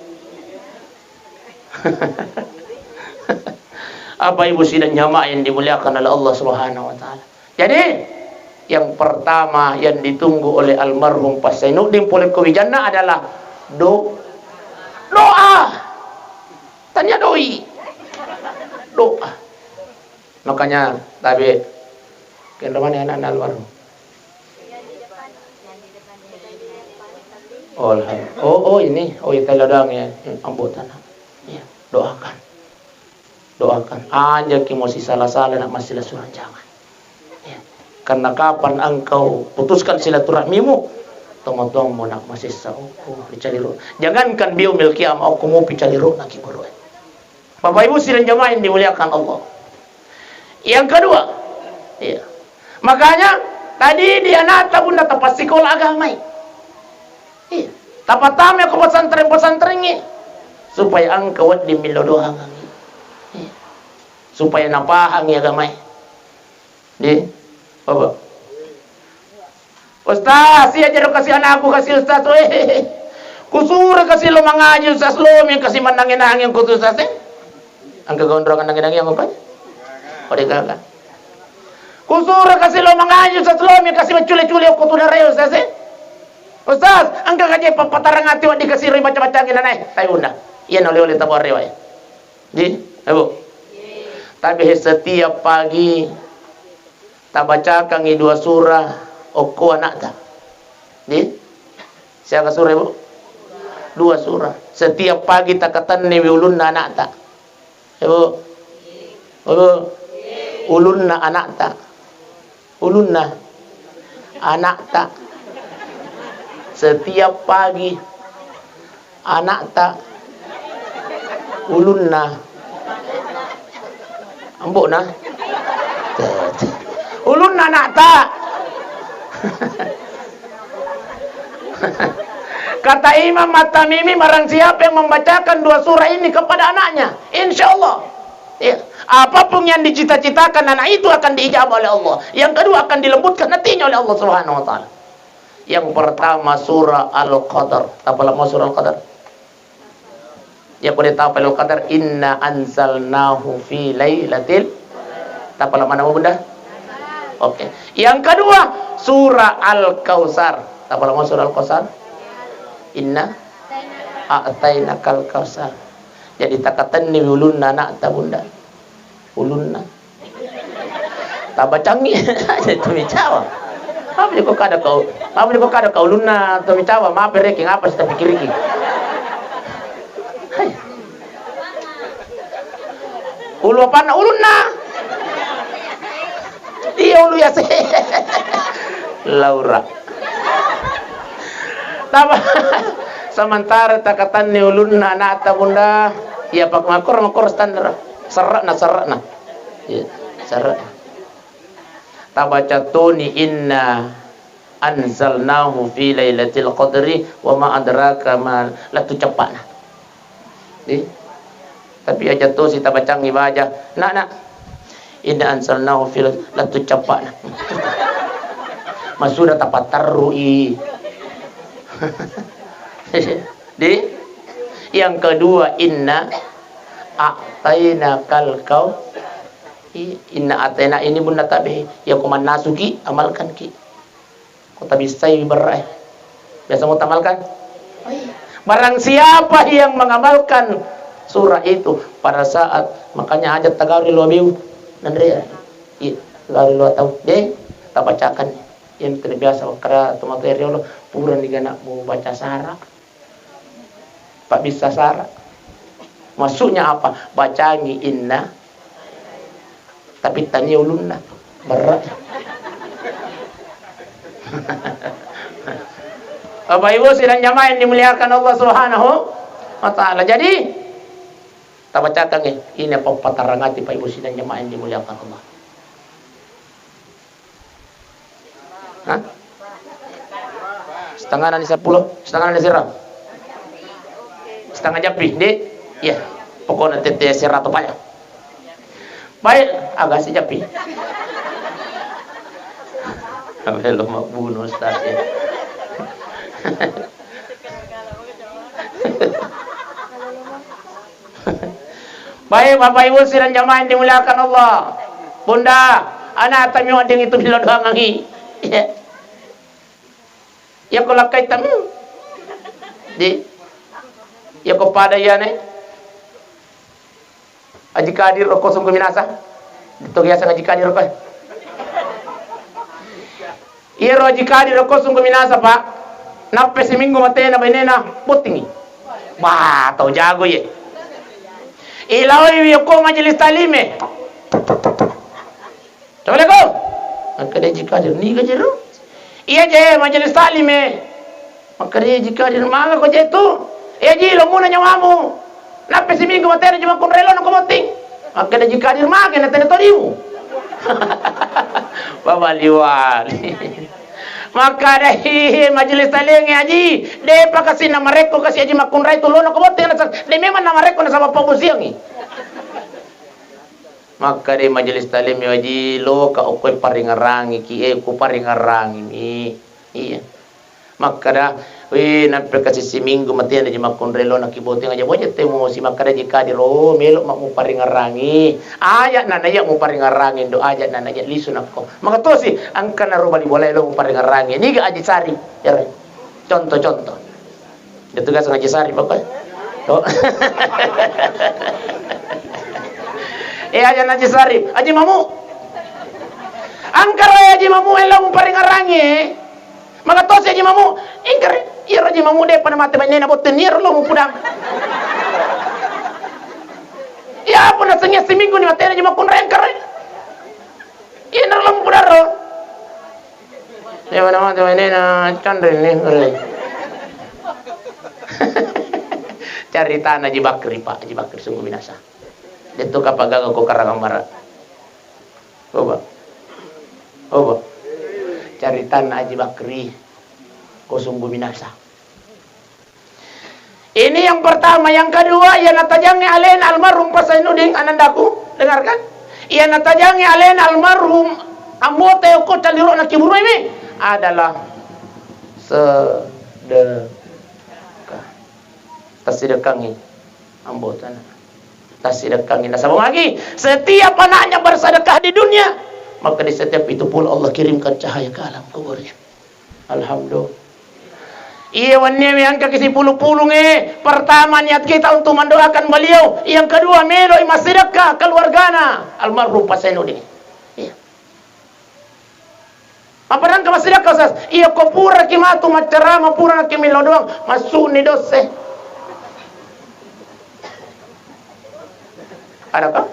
Apa Ibu sidang jamaah yang dimuliakan oleh Allah Subhanahu wa Ta'ala? Jadi, yang pertama yang ditunggu oleh almarhum Pasai Nurdin pole ko wijanna adalah do-, doa. Tanya doi. Doa. Makanya, tabe, kenro mana anak almarhum? Oh, alham-, oh, oh, ini, oh, iya, tela doang ya, ambo tanah. Iya, doakan. Doakan. Aja ki mau sisala-sala nak masih surang, jangan. Iya. Karena kapan engkau putuskan silaturahmimu, tomatoang mau nak masih sa-, oh, oh, picaliro. Jangankan biomil kiam, aku mau picaliro nak kiboro. Bapak Ibu sidang jamaah yang dimuliakan Allah. Yang kedua, iya. Makanya tadi di anakta, Bunda, tapassikola agamai. Iya. Tapatama ko pesantren-pesantrengngi supaya engka wedding millau doangengngi. Iya. Supaya napahangi agamai. Di, Bapak. Ustaz, iya jero kasi anakku kasi Ustaz, weh. Kusuro kasi lo mangaji Ustaz, lo mi kasi mannangi-nangi ko tu Ustaz, eh. Engka gondrong nangi-nangi yang apa? Ode gaga. Kusuro kasi lo mangaji Ustaz, lo mi kasi maccule-cule ko tu dare Ustaz, eh. Ustaz, engka kaje papatarang ati wa dikasi ri macam-macam inanai. Tai Bunda. Iya na oleh-oleh tabuang rewa, eh. Di, Ibu. Tapi setiap pagi tabacakangi dua surah, okko anakta. Di? Siaga surah, Ibu? Dua surah. Setiap pagi takatenniwi ulunna anakta. Ibu? Ibu? Ulunna anakta. Ulunna anakta. Setiap pagi anakta. Ulunna. Ambokna. Ulunna anakta. Kata Imam At-Tamimi, barang siapa yang membacakan dua surah ini kepada anaknya, insya Allah, ya, apapun yang dicita-citakan anak itu akan diijabah oleh Allah. Yang kedua, akan dilembutkan hatinya oleh Allah Subhanahu wa Ta'ala. Yang pertama, surah Al-Qadar. Tapalamo surah Al-Qadar? Ya, kode tapalamo Al-Qadar, "Inna anzalnahu fi lailatil." Tapalamo mana, Bunda? Oke. Yang kedua, surah Al-Kautsar. Tapalamo surah Al-Kautsar? "Inna a'tainakal kautsar." Jadi, takatenni ulunna anakta, Bunda. Ulunna. Tabacangngi. Tomicawa. Apa jeko kada kau? Apa jeko kada kau ulunna Tomicawa? Maaf, Reki, ngapa sih tapikiriki? Hai. Ulu apanna? Ulunna. Iya, ulu ya sih. Laura. Taba-, sementara takatanni ulunna anakta, Bunda. Iya, pak makor, makor standar. Serrekna, serrekna. Iya, serrekna. Tabaca toni, "Inna anzalnahu fi lailatul qadri wa ma adraka ma," lettu ceppa'na. Di? Tapi aja tosi tabacangngi baja. Nak, nak. "Inna anzalnahu fi," lettu ceppa'na. Masuda tapatterrui. Di? Yang kedua, "Inna a'tainakal kau." I-, inna a'taina ini, Bunda, tabe, ya ko mannasuki, amalkanki. Ko tabissai berra, eh. Biasa mau tamalkan? Barang siapa yang mengamalkan surah itu pada saat, makanya aja tagari lo beu. Nanre, iya, tagari lo tau. Deh, tabacakan. Yang terbiasa kara tomatoa riolo, pura ni gana mau baca sara. Pak bisa sara. Maksudnya apa? Bacangi inna, tapi tania ulunna. Berat. Bapak Ibu sidang jamaah yang dimuliakan Allah Subhanahu wa Ta'ala. Jadi, tabacakan, eh, ini apa patarangati, Pak Ibu sidang jamaah yang dimuliakan Allah. Hah? Setengah nani sepuluh, setengah nani sira. Setengah japi, Dek. Iya. Pokoknya tete sira tu paya. Baik, agak si japi. Sampai lo mau bunuh Ustaz, ya. Baik, Bapak Ibu sidang jamaah yang dimuliakan Allah. Bunda, anak tami wedding itu bilo doangangi. Iya. Iya ko lakkai tami. Di. Iya ko pada iyane. Haji Kadir roko sungguh minasa. Itu biasa Haji Kadir roko. Iyaro Haji Kadir okko sungguh minasa, Pak. Nappe siminggu matena bainena, bottingi. Bah, tau jago ye. Ilaoiwi okko majelis talim e. Assalamualaikum. Makkeda Haji Kadir, niga jero? Iya je, majelis talim e. Makkeda Haji Kadir, maka ko je tu? Iya ji, lo muna nyawamu. Nappe siminggu matena cuma kunrelo na ko botting. Makkeda Haji Kadir, mage na tena todimu. Babali-wali. Makkeda, "Hi, majelis talim e, Haji, depa kasi na marekko kasi Haji makkunrai tu lo na ko botting na sa-, de memang na marekko nasaba pabosiangi." Makkeda majelis talim e, "Haji, lo ka okko paringerangi ki, eh, ku paringerangi mi." Iya. Makkeda, "Weh, nappe kasi siminggu matena ji makkunrai lo na ki botting aja boja temo si." Makkeda Haji Kadir, "Oh, melo ma muparingerangi. Aja na naya muparingerangi ndo, aja na naya lisu nakko." Maka tosi, angka na ro bali bolai lo muparingerangi. Niga Haji Sari, yare. Contoh-contoh. Itu gas Haji Sari pokoknya. Oh. Eh, aja Haji Sari, Haji Mamu. Engka ro Haji Mamu e lao muparingerrangi. Magatosi Haji Mamu, engka ro, iyaro Haji Mamu de'pa namate bainena, botting iyaro lao mupudang. Iya, apa nasengnge siminggu ni matena Haji Mamu, engka ro. Iyaro lao mupudang ro. Iya, mana mate bainena, canre ni, ro. Caritana Haji Bakri, Pak, Haji Bakri sungguh binasa. De'to kapang gaga ko Karangan Barat. Coba. Coba. Caritana Haji Bakri. Ko sungguh binasa. Ini yang pertama, yang kedua, iya natajangngi alena almarhum Pak Zainuddin, anandaku, dengarkan. Iya natajangngi alena almarhum Ambote okko caliro'na kiburuimi adalah sedekah. Tassidekkangngi. Ambo tana. Tassidekkangngi. Nasaba magi, setiap anaknya bersedekah di dunia, maka di setiap itu pula Allah kirimkan cahaya ke alam kuburnya. Alhamdulillah. Iya, wenni mi engka ki sipulung-pulung e. Pertama, niat kita untuk mendoakan beliau. Yang kedua, meloi massidekka keluargana almarhum Pak Zainuddin. Iya. Apa nangka massidekka, Ustaz? Iya, ko pura ki matu maccarama, pura ki millau doang, massu'ni dosse. Ada kan?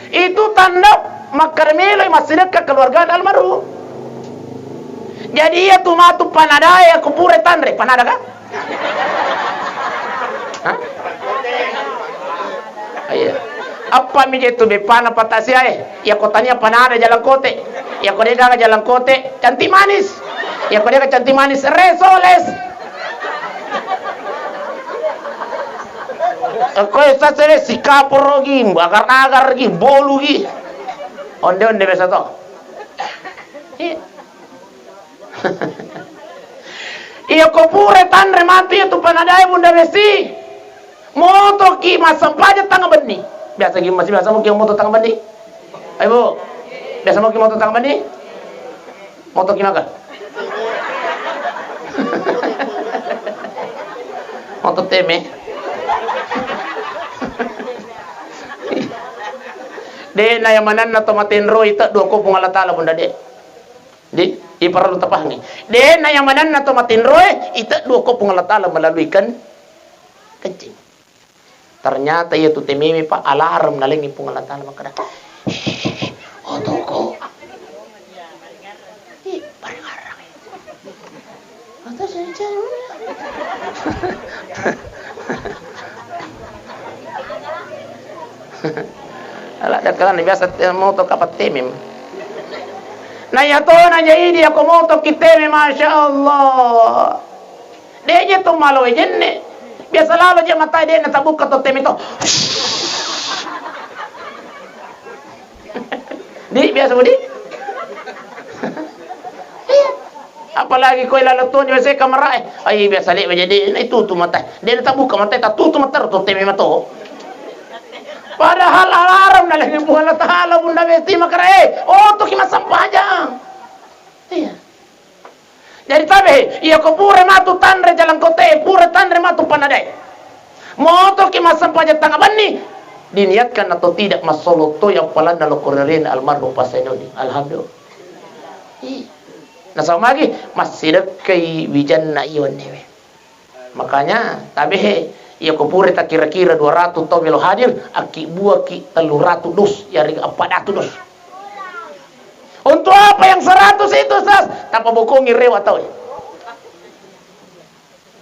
Itu tanda makkada meloi massidekka keluarga almarhum. Jadi iya tu matu panadae ko pura tanre, panada kan? Hah? Iya. Apa mi je tu beppana Pak Tasia e? Iya ko tania panada jalangkote. Iya ko de'ga jalangkote, cantik manis. Iya ko de'ga cantik manis, resoles. Ko sasere sikaporo gi, agar-agar gi, bolu gi. Onde-onde biasa to. Iya. Iya ko pura tanre matu iya tu panadae Bunda Besi. Motoki massempajang tanga benni. Biasa ki masih biasa moki moto tanga benni. Ayo, Bu. Biasa moki moto tanga benni. Motoki maka. Moto teme. De'na iya manenna to matenroi teddu ko Puang Allah Taala, Bunda, de'. Di, iparellu tapahangngi. De'na iya manenna to matenroe, iteddu ko Puang Allah Taala melalui ken-, kencing. Ternyata iya tu tememe, Pak, alarm nalengngi Puang Allah Taala makkada, "He, otoko." Ih, paringerrang. Atau saya cari. Ala dakkalan biasa te-, moto kapang teme. Na iya tona jaidi ako moto ki teme, Masya Allah. De' je to malo e jenne. Biasa lalo je matae de' na tabukka to teme to. Di, biasa, Bu, di? Iya. Apalagi ko lalo to ni biasa kamarae. Ai, biasa le' jadi itu tu mata. De' na tabukka mata, tatutu mata to teme mato. Padahal alarm nalengngi Puang Allah Taala, Bunda Besti, makkada, "Eh, otoki massempajang." Iya. Jadi tabe, iya ko pura matu tanre jalangkote, pura tanre matu panadae. Motoki massempajang tanga benni, diniatkan atau tidak, massolotto yang palanna lo korerena almarhum Pak Zainuddin. Alhamdulillah. Ih. Nasaba magi, massidekkai wijanna iya wennewe. Makanya, tabe, iya ko pura takira-kira dua ratu tau melo hadir, akkibbuaki tellu ratu dos, yarega eppa datu dos. Untuk apa yang seratus itu, Ustaz? Tapabokongi rewa tau.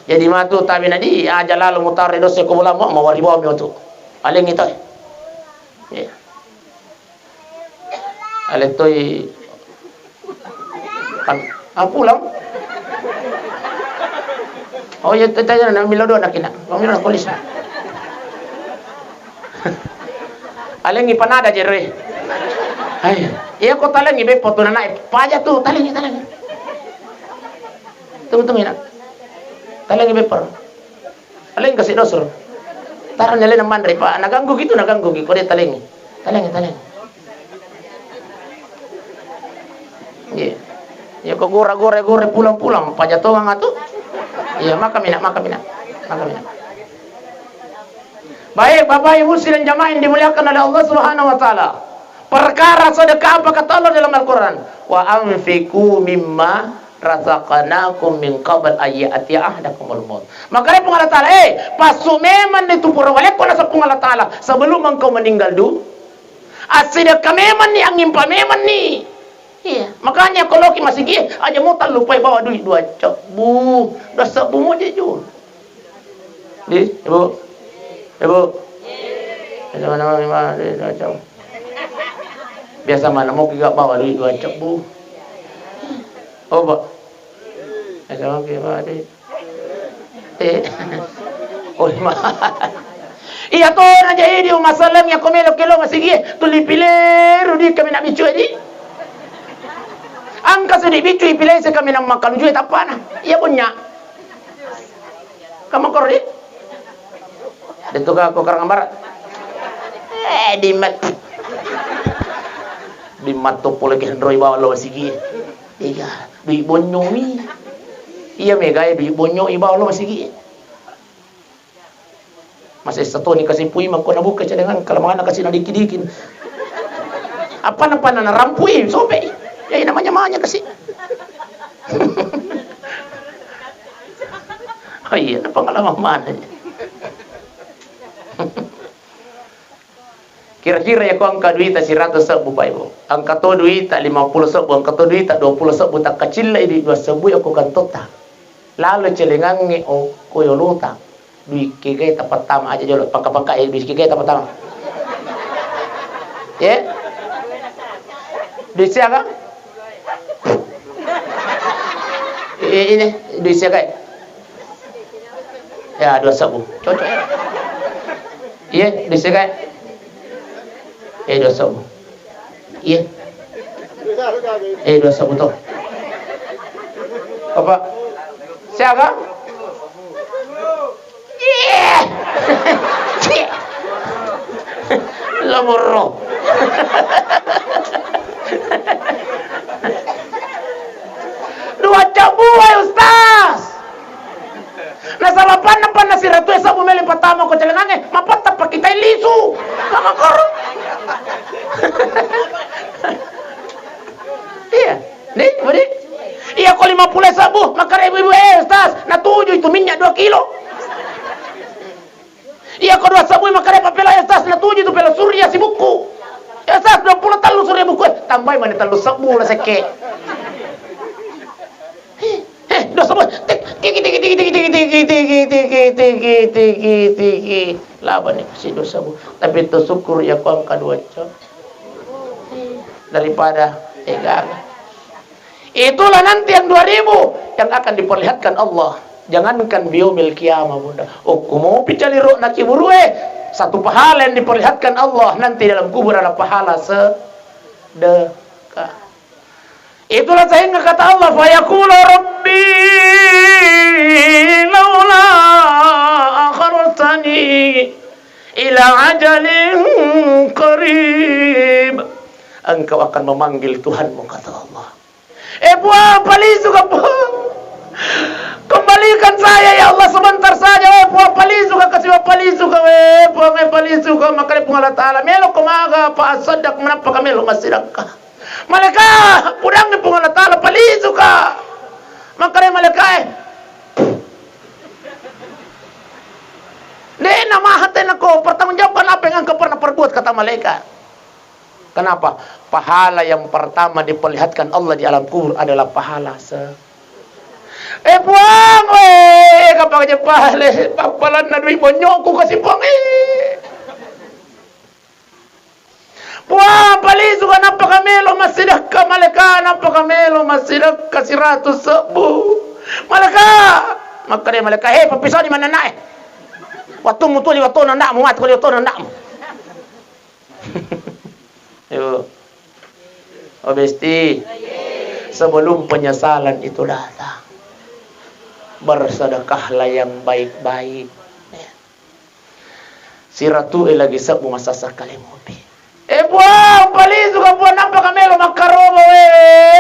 Jadi matu tabe nadi, aja lalo mutare dosse ko bolamu, mawari bawa mi tu. Alengi tau. Iya. Alettoi pan-, ah, pulang. Oh iya, tanya na milo do nakina. Milo na polis. Alengi panada jero e. Hai, iya ko talengi beppo tu nanae. Paja tu, talengi, talengi. Tunggu, tunggu, nak. Talengi beppo. Talengi kasi dosro. Tarani alena manre, Pak. Naganggu gitu, naganggu gitu. Ko de talengi. Talengi, talengi. Iya. Iya, ko gora-gora, gora pulang-pulang, pajatongang atu. Iya, maka mina, maka mina. Maka mina. Baik, Bapak Ibu sidang jamaah yang dimuliakan oleh Allah Subhanahu wa Ta'ala. Perkara sedekah apa kata Allah dalam Al-Quran? "Wa anfiqu mimma razaqnakum min qabl an ya'tiya ahadakumul maut." Makanya Puang Allah Ta'ala, eh, passu memang ni tu pura walekko naseng Puang Allah Ta'ala sebelum engkau meninggal du-, assidekka memang ni, angimpa memang ni. Iya, makanya ko loki masigi, aja mo tallupai bawa duit dua cebbu, dua sebbu mo je ju. Di, Ibu? Ibu? Biasa mana, mana, mana, di, di, macam. Biasa mana mau kita bawa duit dua cebbu? Oh, Pak. Biasa mana kita bawa duit? Eh. Oh, ma-, iya to, na jadi, oh, masalahnya ko melo kelo masigi, tuli pileru di kami nak bicu di. Angka sudi bicu, ipilese kami nang makalujue tappana. Iya, punya. Kamu koro di? Detu ka ko Karangan Barat. Eh, di mat-, di matto pole ke hendroi bawa lo masigi. Iya, dui bonyoi. Iya, megai dui bonyoi bawa lo masigi. Masessa toni kasi pui makko nabuka cadangan, kalau mangana kasi nadiki-diki. Apa-apa narampui, sope. Ya, namanya manya kasi. Oh iya, pengalaman mana? Kira-kira ya, ko angka duita siratu sebbu, Pak Ibu. Angka to duita lima puluh sebbu, angka to duita dua puluh sebbu, takkacilla i dua sebbu ya ko kantota. Lalo celengangnge o ko yolota. Dui kegae tapattama aja jolo, pangka-pangka, eh, dui kegae tapattama. Ye? Dui siaga? Eh, ini, dui siaga? Ya, dua sebbu. Cocok. Iya, dui siaga? Eh, dua sebbu. Iya. Eh, dua sebbu to. Apa? Siaga? Iya. Lamoro. Dua sebbu, eh, Ustaz. Nasaba panna-panna siratu e sebbu melo pattama ko celengangnge, mapatta pakitai lisu. Maka koro. Iya. Nih, budi. Iya, ko lima puluh sebbu, makkeda ibu-ibu, "Eh, Ustaz, natuju itu minyak dua kilo." Iya, ko dua sebbu, makkeda papela, "Eh, Ustaz, natuju itu pela surya sibukku." "Eh, Ustaz, dua puluh tellu surya bukku." Eh, tambai mani tellu sebbu la sekke. Eh, dua sebbu. Tik, tiki, tiki, tiki. Labani si dua sebbu. Tapi to syukur ya ko angka dua cok. Daripada egaga. Itulah nanti yang dua ribu yang akan diperlihatkan Allah. Jangankan biyaumil qiyamah, Bunda. Okko mopi calirona kiburue, satu pahala yang diperlihatkan Allah nanti dalam kubur adalah pahala sedekah. Itulah sehingga kata Allah, "Fayaqulu rabbi laula akhartani ila ajalin qarib." Engkau akan memanggil Tuhanmu, kata Allah. Eh, Puang, palisuka, Puang. Kembalikan saya, ya Allah, sebentar saja. Eh, Puang, palisuka, kasi palisuka, eh, Puang, eh, palisuka. Makanya Puang Allah Ta'ala, melo ko maga, pa asaddak, menapa ka melo masidakka. Malaika, pudangngi Puang Allah Ta'ala, palisuka. Makanya malaika, eh. Dena maha tena ko pertanggungjawabkan apa yang engkau pernah perbuat, kata malaikat. Kenapa? Pahala yang pertama diperlihatkan Allah di alam kubur adalah pahala se-, eh, Puang, weh, kapang aja pale, papalanna dui bonyokku kasi Puang, eh. Puang, palisuka, nappa kamelo massidakka, maleka, nappa kamelo massidakka siratu sebbu. Maleka, makkeda maleka, "He, pappisani mannannae. Wattummu tuli wattona nda'mu, matu kuli wattona nda'mu." Yo. Oh, Besti. Sebelum penyesalan itu datang, bersedekahlah yang baik-baik. Siratu e lagi sebbu masasa kale mopi. Eh, Puang, palisuka, Puang, nappa kamelo makkaroba, we,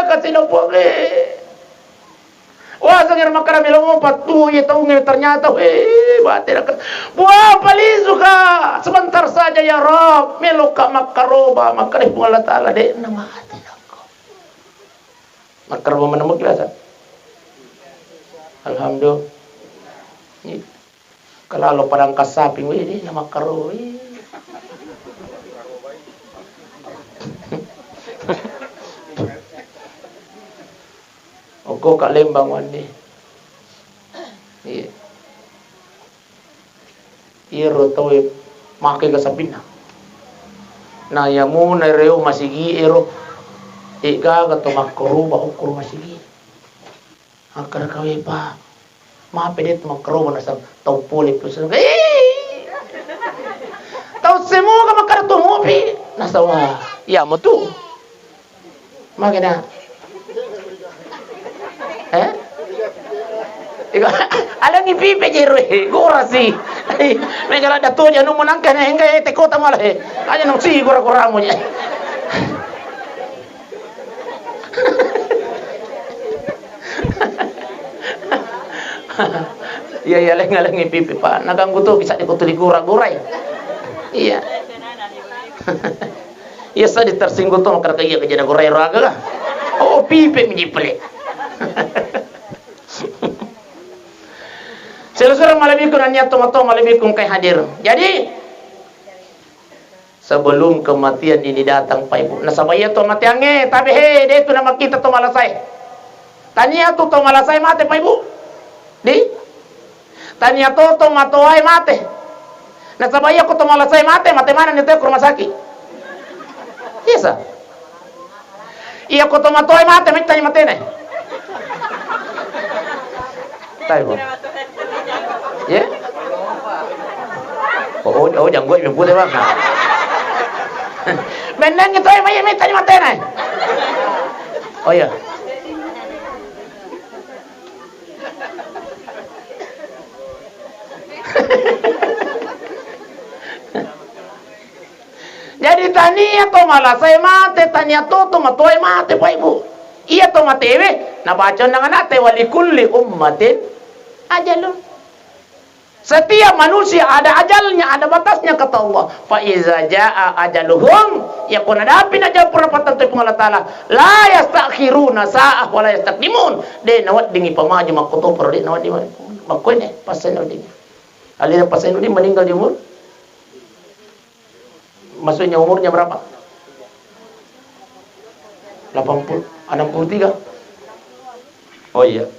katino Puang, eh. Wa Biasa ngero makkeda melo mo pattu, iya taungnge ternyata, weh, bate raka. Buah palisuka, sebentar saja ya Rob, meloka makkaroba, makkeda Puang Allah Taala, de' na mate nakko. Makkaroba maneng mo biasa. Alhamdulillah. Iya. Kalalo padang kassapi, wih, de' na makkaroba. Okko ka Lembang wenni. Iya. Iyaro tauwe make ga sapinna. Na yamuna reo masigi ero, e gaga to makkaroba okko masigi. Akkada kawe, Pak. Mape de' tu makkaroba nasaba tau pole pesenna. Eh! Tau semoga makkada tu mopi. Nasaba, iya mo tu. Makena. Eh? Iko, alangi pipe jero, eh, gorasi. Mega ladda toja nu menangka ne, engka, eh, teko tamala, eh. Aja nu si gora-goramu je. Iya, iya, leng-, lengi pipi, Pak. Naganggu tu, bisa dikutuli gura-gurai. Iya. Iya, sa ditersinggung tu, makara iya kejadian gurai raga. Oh, pipi menyiple. Selesai malebbiku nanya tomato malebbiku kai hadir. Jadi, sebelum kematian ini datang, Pak Ibu. Nasaba iya to mateangnge, tabe he, de' tu namakkita to malasae. Tania tu to malasae mate, Pak Ibu. Di? Tania to to matoae mate. Nasaba iya ko to malasae mate, mate mana ni to ke rumah sakit. Iya sa. Iya ko tomatoae mate, maittani matena. Tai, Bang. Ye? Oh, oh, oh, janggo mi pute, Bang. Nah. Bennengngi toe mai, maittani matena. Oh iya. Jadi tania to malasae mate, tania to tomatoae mate, Pak Ibu. Iya to matewe, nabaca onnang ana'te, "Walikulli ummatin ajalun." Setiap manusia ada ajalnya, ada batasnya, kata Allah. "Fa iza jaa ajaluhum," ya ko nadapi najang pura pattentu Puang Allah Taala, "la yastakhiruna sa'ah wa la yastaqdimun." De naweddingi pamaju makkotoparo, de naweddingi makkoine, passaina weddingi. Alena passaina wedding meninggal di umur Maksudnya umurnya berapa? Delapan puluh, enam puluh tiga? Oh iya.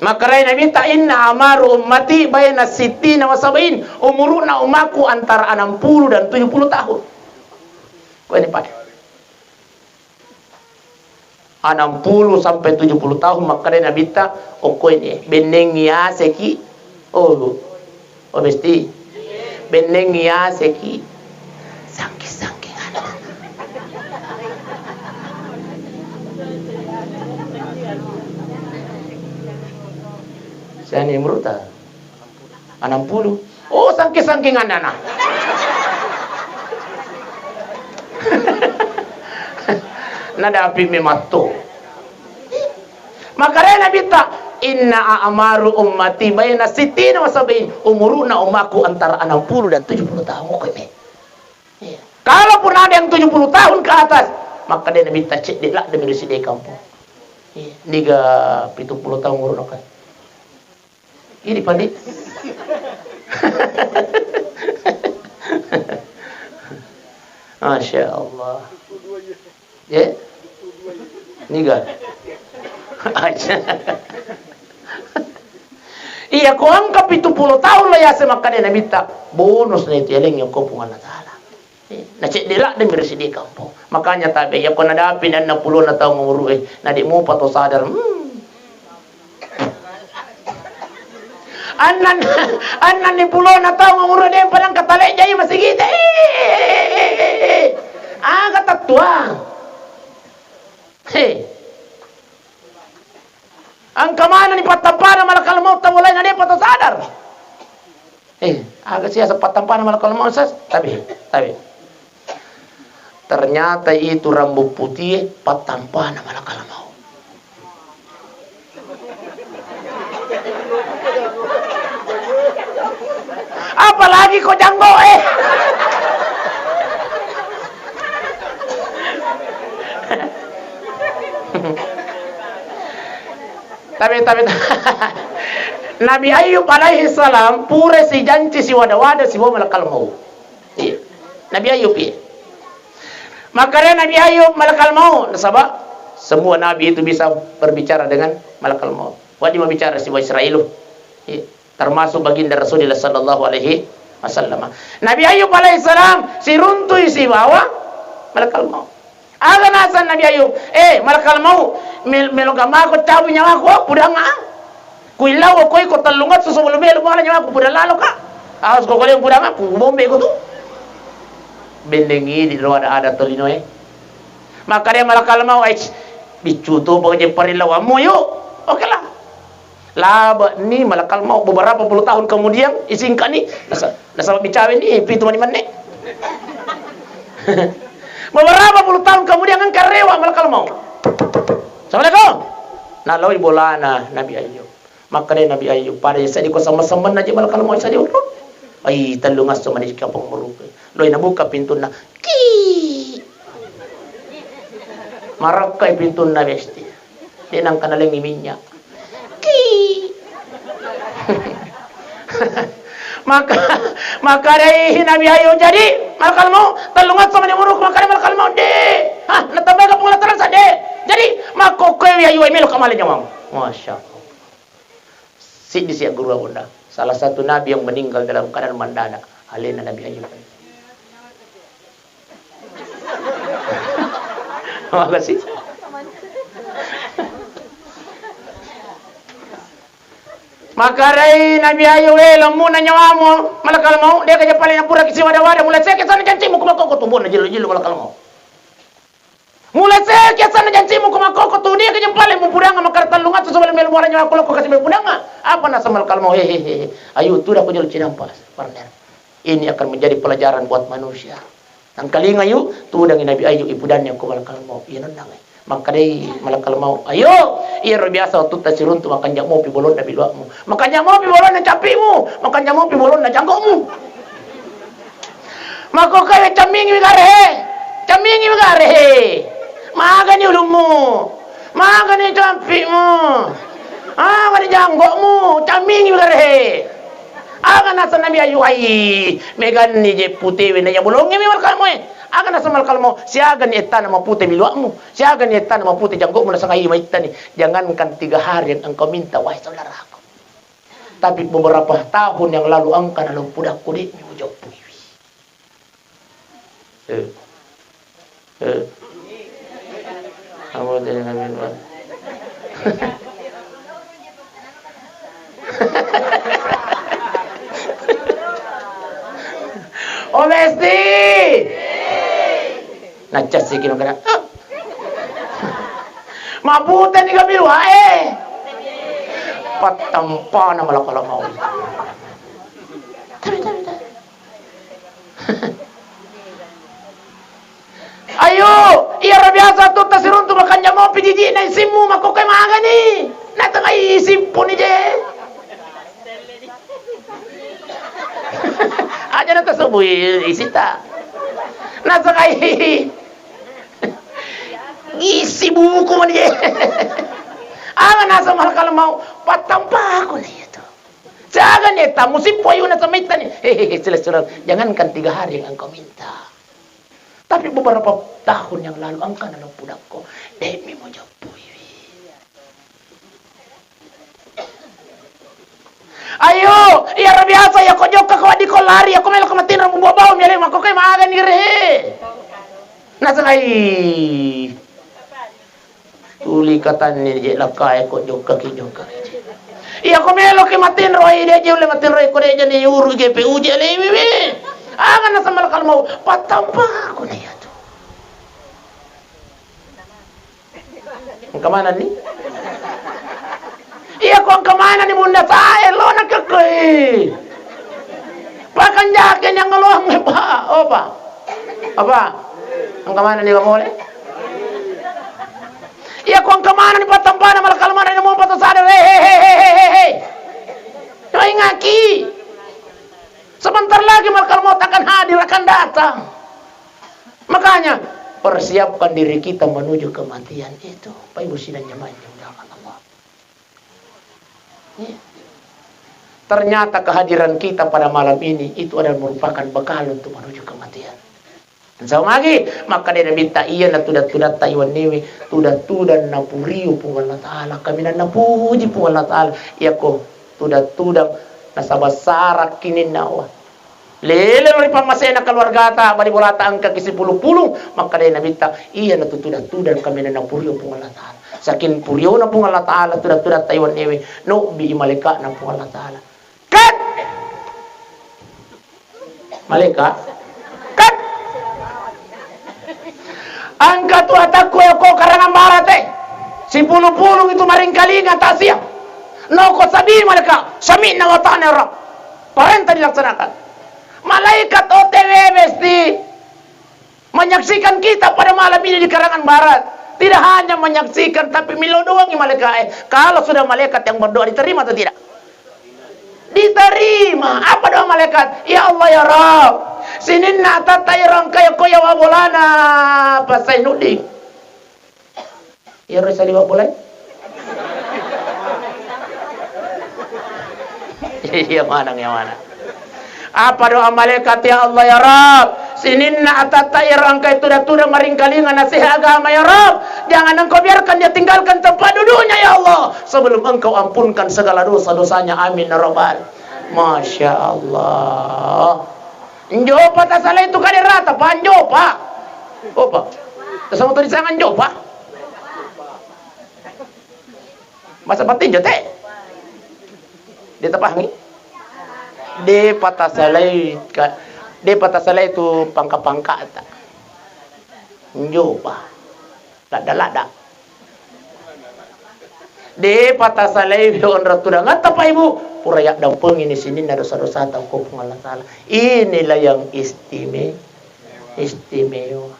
Makkedai Nabitta, "Inna amaru ummati baina sittina wa sab'in." Umuruna ummaku antara enam puluh dan tujuh puluh tahun. Ko ini, Pak. Enam puluh sampai tujuh puluh tahun, makkedai Nabitta, okko ini, bennengngi aseki. Oh, oh, besti. Bennengngi aseki. Sangking-sangking anu. Siani umurta? Enam puluh. Oh, sangking-sangking anana. Nadapi mematto. Makkedai Nabitta, "Inna a'maru ummati baina sittina wa sab'in." Umuruna ummaku antara enam puluh dan tujuh puluh tahun. Kok ini? Iya. Kalaupun ada yang tujuh puluh tahun ke atas, makkedai Nabitta, cedde ladde mi ri siddi kampong. Iya. Niga pitu puluh tahun umuruna kan. Ini, Pak, Dik. Masya Allah. Ya? Niga. Aja. Iya, ko engka pitu puluh tahun lo yase makkeda Nabitta, bonus na itu yaleng yokko Puang Allah Taala. Na cedde ladde mi ri siddi kampong. Makanya tabe, iya ko nadapi na enneng pulona taung umuru e, na de mupa to sadar. Hmm. Annan, annan ni pulona taung umuru de padang katale jai masigite. Aga tattuang. He. Engka maneng ni pattampana malakal maut tau lain na depa to sadar. Eh, aga sia pattampana malakal maut ses? Tabe, tabe. Ternyata itu rambut putih pattampana malakal maut. Apalagi ko janggo'e. Tapi, tapi, Nabi Ayub alaihi salam pura sijanci siwada-wada sibawa malakal maut. Iya. Nabi Ayub, iya. Makanya Nabi Ayub malakal maut, nasaba semua nabi itu bisa berbicara dengan malakal maut. Wajib berbicara sibawa Israel. Iya. Termasuk baginda Rasulullah sallallahu alaihi wasallam. Nabi Ayub alaihi salam siruntui sibawa malakal maut. Aga naseng Nabi Ayub, "Eh, malakal maut, mel-, melo gamako cabu nyawaku, oh, pudanga. Kuillau ko iko tellungesso sebelum melo muala nyawaku, pudang laloka. Awas ko kalian pudanga, ku bombe ko tu." Bendeng idi ro ada-ada tolinoe. Maka dia malakal maut, "Ais, biccu tu pokoknya parillawamu, yuk." Oke lah. Labe'ni malakal maut, beberapa puluh tahun kemudian, isingkani, nasa-, nasaba micaweni, pitu mani menne. Beberapa puluh tahun kemudian, engka rewa malakal maut. "Assalamualaikum." Naloi bolana Nabi Ayub. Makkeda Nabi Ayub, "Pada seddi ko sama-sama naji malakal maut seddi." Ai, tellungesso mani kapang muruke. Loi nabuka pintunna. Ki. Marakkai pintunna besti. De nangka nalengi minyak. Ki. Maka, maka dai Nabi Ayub, "Jadi malakal maut, tellungesso mani muruku." Maka dai malakal maut, "De." "Hah, natambai ka Puang Allah Taala, de." "Jadi makkokkoe wi Ayub, melo kamale nyawamu." Masya Allah. Siddi sia guru abonda. Salah satu nabi yang meninggal dalam keadaan mandada. Alena Nabi Ayub. Makasih. Maka dai Nabi Ayub, "Eh, lemmuna nyawamu, malakal maut, de ka jappale nappura kisi wada-wada, mulai seke sana jancimu ko makkokko tu." Bona jillu-jillu malakal maut. "Mulai seke sana jancimu ko makkokko tu, de ka jappale mupudanga makkeda tellungesso sebelum melo muala nyawaku lokko kasi mupudanga." Apa naseng malakal maut, "Hehehe, ayo tuda ko jolo cinampa, partner. Ini akan menjadi pelajaran buat manusia." Nangkalinga yu, tudangi Nabi Ayub ipudanni ko malakal maut. Iya nennang. Makkedai malakal maut, "Ayo, iyaro biasa wattutta siruntu makanja mopi bolonna bilua'mu. Makanja mopi bolonna cappi'mu, makanja mopi bolonna janggo'mu. Makkokkoe cammingi wi gare he, cammingi wi gare he. Magani ulummu, magani cappi'mu, magani janggo'mu, cammingi wi gare he." Aga naseng Nabi Ayub, "Ai, meganni je putewe na iya bolongnge mi malakal maue." Aga naseng malakal maut, "Siagani ettana mapute bilua'mu, siagani ettana mapute janggo'mu." Naseng, "Ai, maittani, jangankan tiga hari yang engkau minta, wahai saudaraku. Tapi beberapa tahun yang lalu engka nalong pudakku, de'mi mujoppuiwi." Eh. Eh. Apa tadi Nabi Nuh? Oh, Besti. Naccassi ki makana. Mabute ni kami dua, eh. Pattampana malakal maut. Tapi, tapi, tapi. Ayo, iyaro biasa tutta siruntu makanja mopi jiji'na isimmu, makkokkoe magani. Natengai isimpu ni je. Aja natasebui isita. Natengai isi buku mani je. Aga naseng malakal maut, pattampaku na iya tu. Siagani ettamu, sippo ayuna samaittani. Hehehe, sila-sila. Jangankan tiga hari yang engkau minta. Tapi beberapa tahun yang lalu engka nalong pudakko, de'mi mujoppuiwi. Ayo, iyaro biasa, iya ko jokka ko wedding ko lari, iya ko melo ko matinro mubuat bau mi ale, makkokkoe magani rehe. Nasengai. Tuli katanni je lakkae ko jokkaki, jokkaki. Iya ko meloki matinro, ai de je ulle matinro, ko de jani uru je pe uje lewi wi. Aga naseng malakal maut, pattampaku na iya tu. Engka manenni? Iya ko engka manenni bunda sae lo na kekkoi. Pakanjake ni angoloang, Pak. Oh, Pak. Apa? Engka manenni pamole? Iya ko engka manenni pattampana malakal maut, namo pata sadar. He, he, he. Coba ingaki. Saba datang. Makanya, persiapkan diri kita menuju kematian itu. Bapak Ibu sidang jamaah yang dimuliakan Allah. Iya. Ternyata kehadiran kita pada malam ini itu adalah merupakan bekal untuk menuju kematian. Insya Allah lagi, maka dari Nabitta, iya na tuda-tudatta iwanniwi, tuda-tuda napurio Puang Allah Ta'ala, kaminang napuji Puang Allah Ta'ala, iyako tuda-tuda nasaba sara kininna wa. Lelero ri pammasena keluargata, bali bolata engka ki sipulung-pulung, makkeda Nabitta, iya na tu tuda-tuda kaminang napurio Puang Allah Ta'ala. Saking puriona Puang Allah Ta'ala tuda-tudatta iwanniwi, nobbi i malaikana Puang Allah Ta'ala. Kat! Malaika, kat! Engka tu atakku eko karangan barate. Sipulung-pulung itu maringkalinga tasia. Noko sabi malaika, sami'na wa ata'na ya Rabb. Parenta dilaksanakan. Malaikat O T W besti menyaksikan kita pada malam ini di karangan barat. Tidak hanya menyaksikan, tapi milo doangi malaikae. Kalau sudah malaikat yang berdoa diterima atau tidak? Diterima. Apa doa malaikat? Ya Allah, ya Rabb, sininna atatta ero engka eko yawa bolana, pasai nudding. Iyaro saliweng bolae? Iya maneng, iya maneng. Apa doa malaikat, ya Allah, ya Rabb, sininna atatta ero engka tuda-tuda maringkalinga nasihat agama, ya Rabb, jangan engkau biarkan dia tinggalkan tempat duduknya, ya Allah, sebelum engkau ampunkan segala dosa-dosanya. Amin ya Rabbal. Masya Allah. Njopa tasalai tu kaderata, Pak, njopa. Opa. Tasama tu disanga njopa. Masa patinjo te? De tapahangi? De patasalai ka, de patasalai tu pangka-pangkata. Njopa. Ladda-ladda. De patasalai onrong tudangatta, Pak Ibu. Pura yaddampengi ni sininna dosa-dosata ko Puang Allah Ta'ala. Inilah yang istime-, istimewa.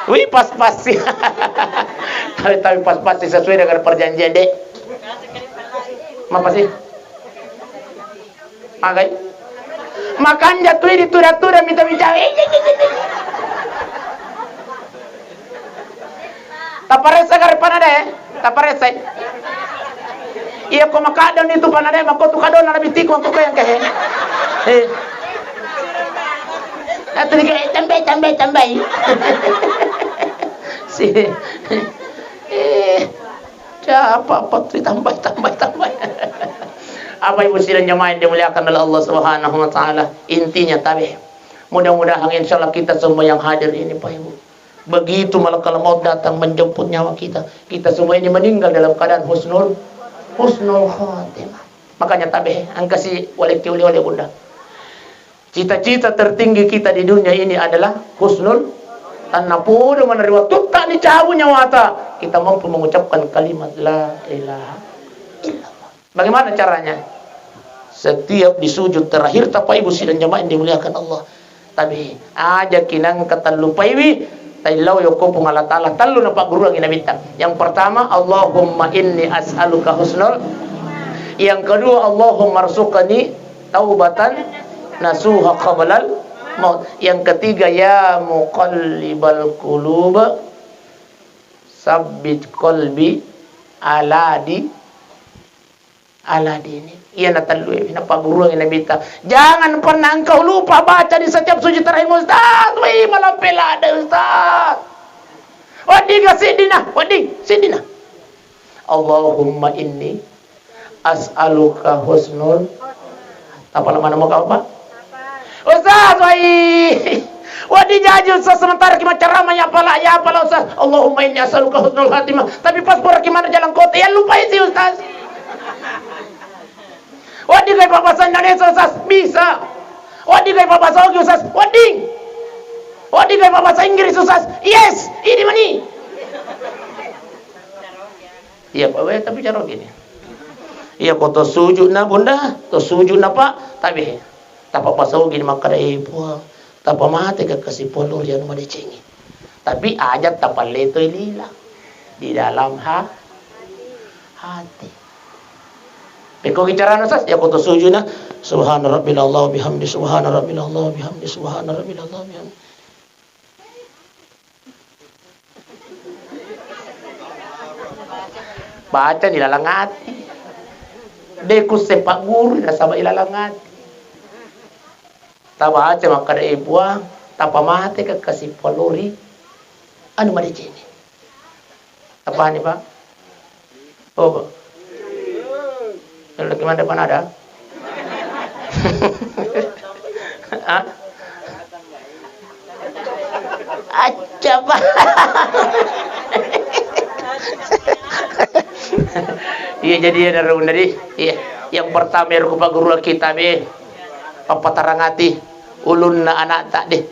Wih, pas-pas sih. Tapi, tapi pas-pas sih sesuai dengan perjanjian, Dek. Apa sih? Magai? Makanja tu di tuda-tuda minta minta. Taparessa kare panada, eh? Taparessa. Iya ko makadon itu panada, mako tu kadon na bitiku ko yang kehe. Eh. Atau dikira, eh, tambai, tambai, tambai. Si. Eh. Siapa apa tu tambai, tambai, tambai. Apa Ibu sidang jamaah yang dimuliakan oleh Allah Subhanahu wa Ta'ala? Intinya tabe. Mudah-mudahan insya Allah kita semua yang hadir ini, Pak Ibu, begitu malakal maut datang menjemput nyawa kita, kita semua ini meninggal dalam keadaan husnul, husnul khatimah. Makanya tabe, angkasi oleh oleh Bunda. Cita-cita tertinggi kita di dunia ini adalah husnul. Tanna podo manariwa tutta ni cabu nyawata, kita mampu mengucapkan kalimat la ilaha illallah. Bagaimana caranya? Setiap di sujud terakhir, Bapak Ibu sidang jamaah yang dimuliakan Allah. Tapi aja kinang ketellu paiwi, taillau yoko Puang Allah Ta'ala, tellu napagguruangi Nabitta. Yang pertama, Allahumma inni as'aluka husnul. Yang kedua, Allahumma rzuqni taubatan nasuha qablal maut. Yang ketiga, ya muqallibal qulub, sabbit qalbi ala di, ala dini. Iya na tellu e, napagguruangi Nabitta. Jangan pernah engkau lupa baca di setiap sujud terakhir, Ustaz. Wih, malampe lada, Ustaz. Wedding ga siddina, wedding siddina. Allahumma inni as'aluka husnul. Tapala mana mau kau, Pak? Ustaz, wai. Wedding jaji Ustaz, sementara ki maccarama ya pala, ya pala Ustaz. Allahumma inni as'aluka husnul khatimah. Tapi pas pura ki mana jalan kota, ya lupa isi Ustaz. Wedding ga bahasa Indonesia Ustaz? Bisa. Wedding ga bahasa Ogi Ustaz? Wedding. Wedding ga bahasa Inggris Ustaz? Yes, ini mani. Iya, Pak, weh, tapi cara gini. Iya, ko to sujud na, Bunda, to sujud na, Pak, tapi tapa pasau gini makkada, eh, Puang, tapa mate ke kasi polur yang madecengi. Tapi aja tapa letoi lila di dalam ha-, hati. Pekko ki carana, Ustaz, ya ko to sujuna, subhana rabbil a'la bihamdi, subhana rabbil a'la bihamdi, subhana rabbil a'la bihamdi. Baca di lalang ati. De' kusse pagguru nasaba ilalang ati. Tabaca makkada, "E Puang, tapamate ka kasi palori anu madeceng." Tapahani, Pak? Oh, Pak. Lagi mana, Pak, ada? Hah? Acca, Pak. Iya, jadi ya, dari, iya. Yang pertama, ya, ruku Pak Guru kita, be. Pappatarangati ulunna anakta de.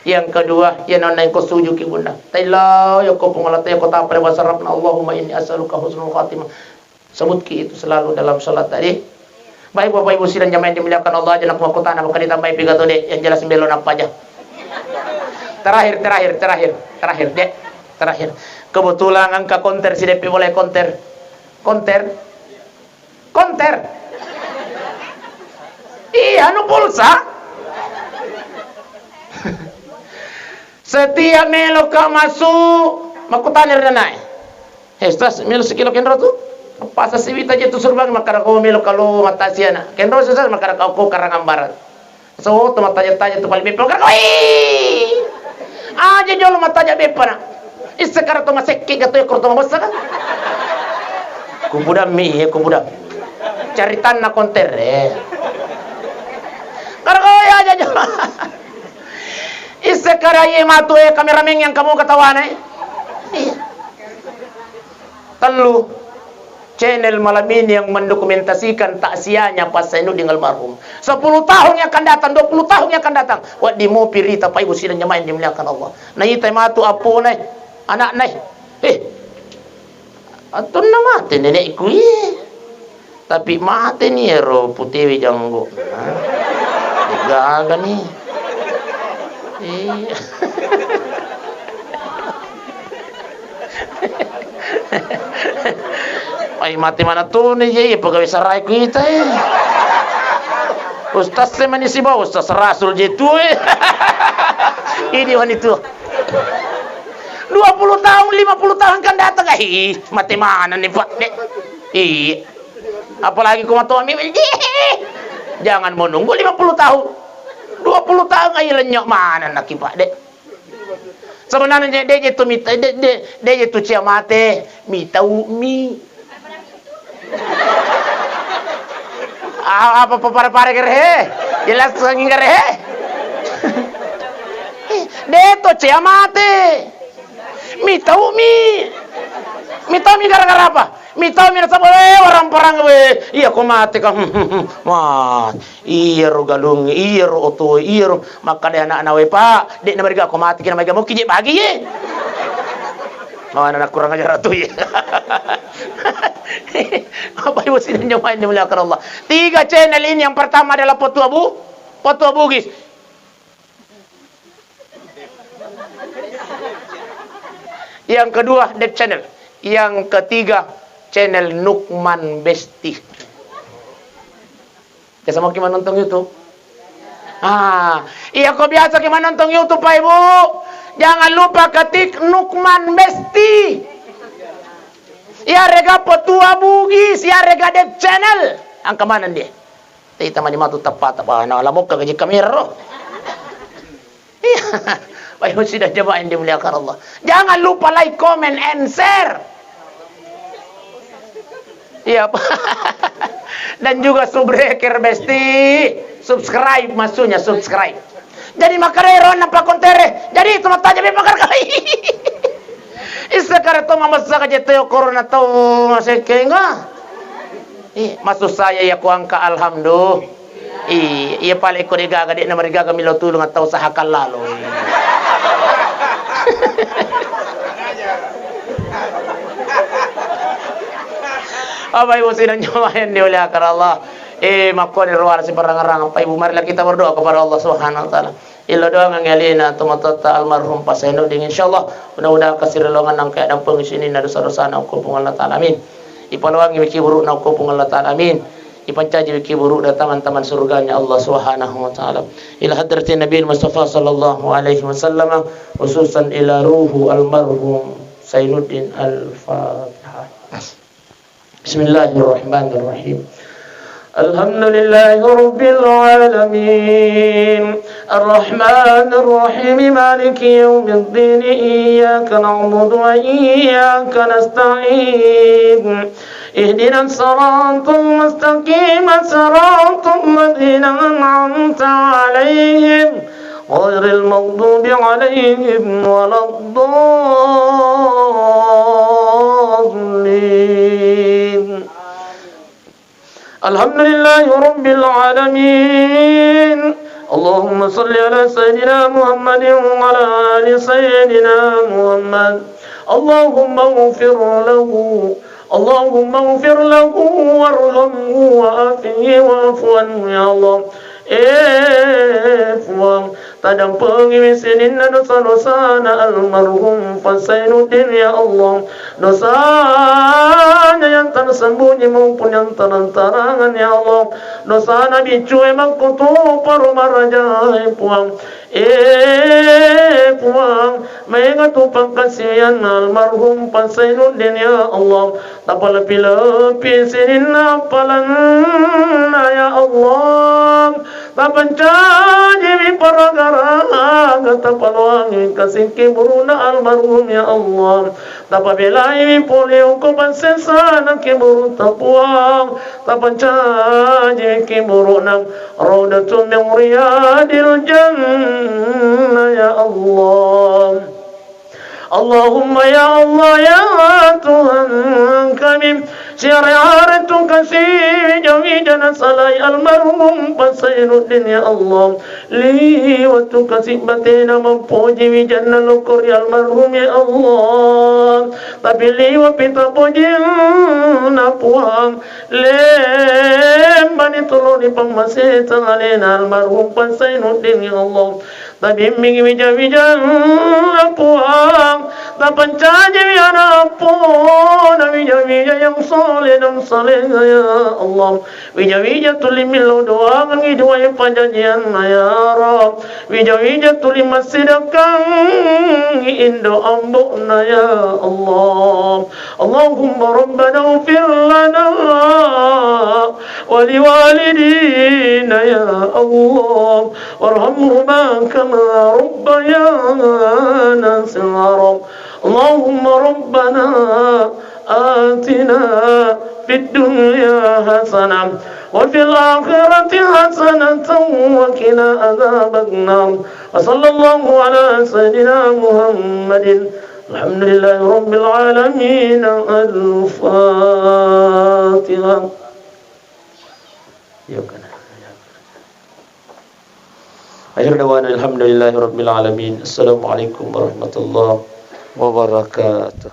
Yang kedua, ya nonna engko sujuki bunda. Tailla, ya ko Puang Allah, ya ko tapale wasarapna, Allahumma inni as'aluka husnul khatimah. Sebutki itu selalu dalam salat tadi. Baik, Bapak Ibu sidang jamaah yang dimuliakan Allah, aja nak makutana bakal ditambahi piga tuh, Dek. Yang jelas belo napa aja. Terakhir, terakhir, terakhir, terakhir, Dek. Terakhir. Kebetulan engka konter si Depi mulai konter. Konter. Konter. Iya, anu pulsa. Setiap meloka masuk, makutana ri nanae. "He, Ustaz, melo sekilo kenro tu?" Pasa siwita je tu suruh bagi makkada ko melo kalo mata siana. Kenro, Ustaz, makkada ko Karangan Barat. So, to mattaja-taja tu paling beppa. Kara, woi! Aja jolo mattaja beppa na. Isse kara to masekke gato ekor to mabessa ka. Kubudammi, iya kubudam. Caritanna kontere. Kara, woi, aja jolo. Isse kara iye matu e kameramen yang kamu ketawana e. Iya. Tellu, channel malam ini yang mendokumentasikan takziahnya Pak Zainuddin almarhum. Sepuluh tahun yang akan datang, dua puluh tahun yang akan datang. Wedding mopi rita, Pak Ibu sidang jamaah yang dimuliakan Allah. Naita matu apona e, anakna e. Eh, atunna mate nenekku, iye. Tapi mateni ero Putewe Janggo. Hah? Gaga ni. Iya. Ai, mate mana tu ni, iya, pegawai sarai ku ita, eh. Ustaz e mani sibawa Ustaz Rasul je tu, eh. Ini wani tu. Dua puluh tahun, lima puluh tahun kan datang, eh. Mate mana ni, Pak? Dek. Iya. Apalagi ko matoa mewel, deh. Jangan menunggu lima puluh tahun. Dua puluh tahun aja lenyok mana nak, Pak, dek. Sebenarnya de' je tu mita, de', de', de' je tu cia mate, mita umi. A-, apa papare-pare kere he? Jelas angin kere he? De' to cia mate. Mita umi. Mita umi gara-gara apa? Mitau mi nasaba, eh, warang-parang, we. Iya ko mate ka. Wah, iyaro galung, iyaro oto, iyaro makkada anakna, we, Pak. Dek namariga ko mate ki, namariga mo ki je bagi, ye. Oh, anak kurang ajar tu, ye. Bapak Ibu sidang jamaah yang dimuliakan Allah. Tiga channel ini, yang pertama adalah Petua Bu, Petua Bugis. Yang kedua, Dev Channel. Yang ketiga, channel Nukman Besti. Biasa mau ki manontong YouTube? Ah, iya ko biasa ki manontong YouTube, Pak Ibu. Jangan lupa ketik Nukman Besti. Iya rega Petua Bugis, iya rega Dev Channel. Angka mana dia? Tei tamani matu tappa-tappa, na lamokka gaji kamera ro. Iya. Baik, sudah jamaah yang dimuliakan Allah. Jangan lupa like, comment, and share. Iya, Pak. Dan juga subscribe, Besti. Subscribe, maksudnya subscribe. Jadi makkeda ero nappa kontere. Jadi itu mattaja memang kali. Isse kare to mamessa ka je to corona tau masekkenga. Eh, maksud saya ya ku angka alhamdulillah. Iya, iya pale ko degaga, dek namarigaga milo tulung atau sahakan lalo. Bapak Ibu sidang jamaah yang dimuliakan Allah. Eh, makkoni ruwala siparang-rang, Bapak Ibu, marilah kita berdoa kepada Allah Subhanahu wa Ta'ala. Illau doangengngi alena tomatoatta almarhum Pak Zainuddin, insyaallah mudah-mudahan kasirelonganna engka dampeng sininna dosa-dosana okko Puang Allah Ta'ala, amin. Ipaloangngi wiki burukna okko Puang Allah Ta'ala, amin. Ipancaji wiki burukna taman-taman surganya Allah Subhanahu wa Ta'ala. Ila hadratin Nabi Mustafa sallallahu alaihi wasallam, khususan ila ruhu almarhum Zainuddin. Al-Fatihah. بسم الله الرحمن الرحيم. الحمد لله رب العالمين. الرحمن الرحيم. مالك يوم الدين. إياك نعبد وإياك نستعين. اهدنا الصراط المستقيم. صراط الذين أنعمت عليهم غير المغضوب عليهم ولا الضالين. الحمد لله رب العالمين. اللهم صل على سيدنا محمد وعلى آل سيدنا محمد. اللهم اغفر له. اللهم اغفر له وارحمه وعافه واعف عنه يا الله. Eh, Puang, tadampengiwi sininna dosa-dosana almarhum Pak Zainuddin, ya Allah. Dosana yang tersembunyi maupun yang terang-terangan, ya Allah. Dosana biccue makkutu paro marajae, Puang. Eh, Puang, maega tu pangkasiwianna almarhum Pak Zainuddin, ya Allah. Tapalepi-lepi sininna appalanna, ya Allah. Tapancajiwi paraga-raga, tapaloangi kasingki buruna almarhum, ya Allah. Tapabelaiwi pole okko pansesana kiburutta, Puang. Tapancajiwi kiburuna raudatun min riyadil jannah, ya Allah. Allahumma ya Allah, ya Tuhan kami, siare-are tu kasi wija-wija nasalai almarhum Pak Zainuddin, ya Allah. Liwatu kasi batena mampoji wijanna lokori almarhum, ya Allah. Tapi liwa pita pojinna, Puang. Lembani toloni pammaseta alena almarhum Pak Zainuddin, ya Allah. Tabimbing wija-wijanna, Puang. Tapancajiwi anapona wija-wija yang soleh dan saleha, ya Allah. Wija-wija tuli millau doangengngi duai pajajianna, ya Rabb. Wija-wija tuli massidakkangngi indo ambo'na, ya Allah. Allahumma rabbana ighfir lana wa liwalidina, ya Allah. وارحمهما كما ربيانا صغارا. اللهم ربنا آتنا في الدنيا حسنة وفي الآخرة حسنة وقنا عذاب النار. وصلى الله على سيدنا محمد. الحمد لله رب العالمين. الفاتحة. آخر دعوانا الحمد لله رب العالمين. السلام عليكم ورحمة الله وبركاته.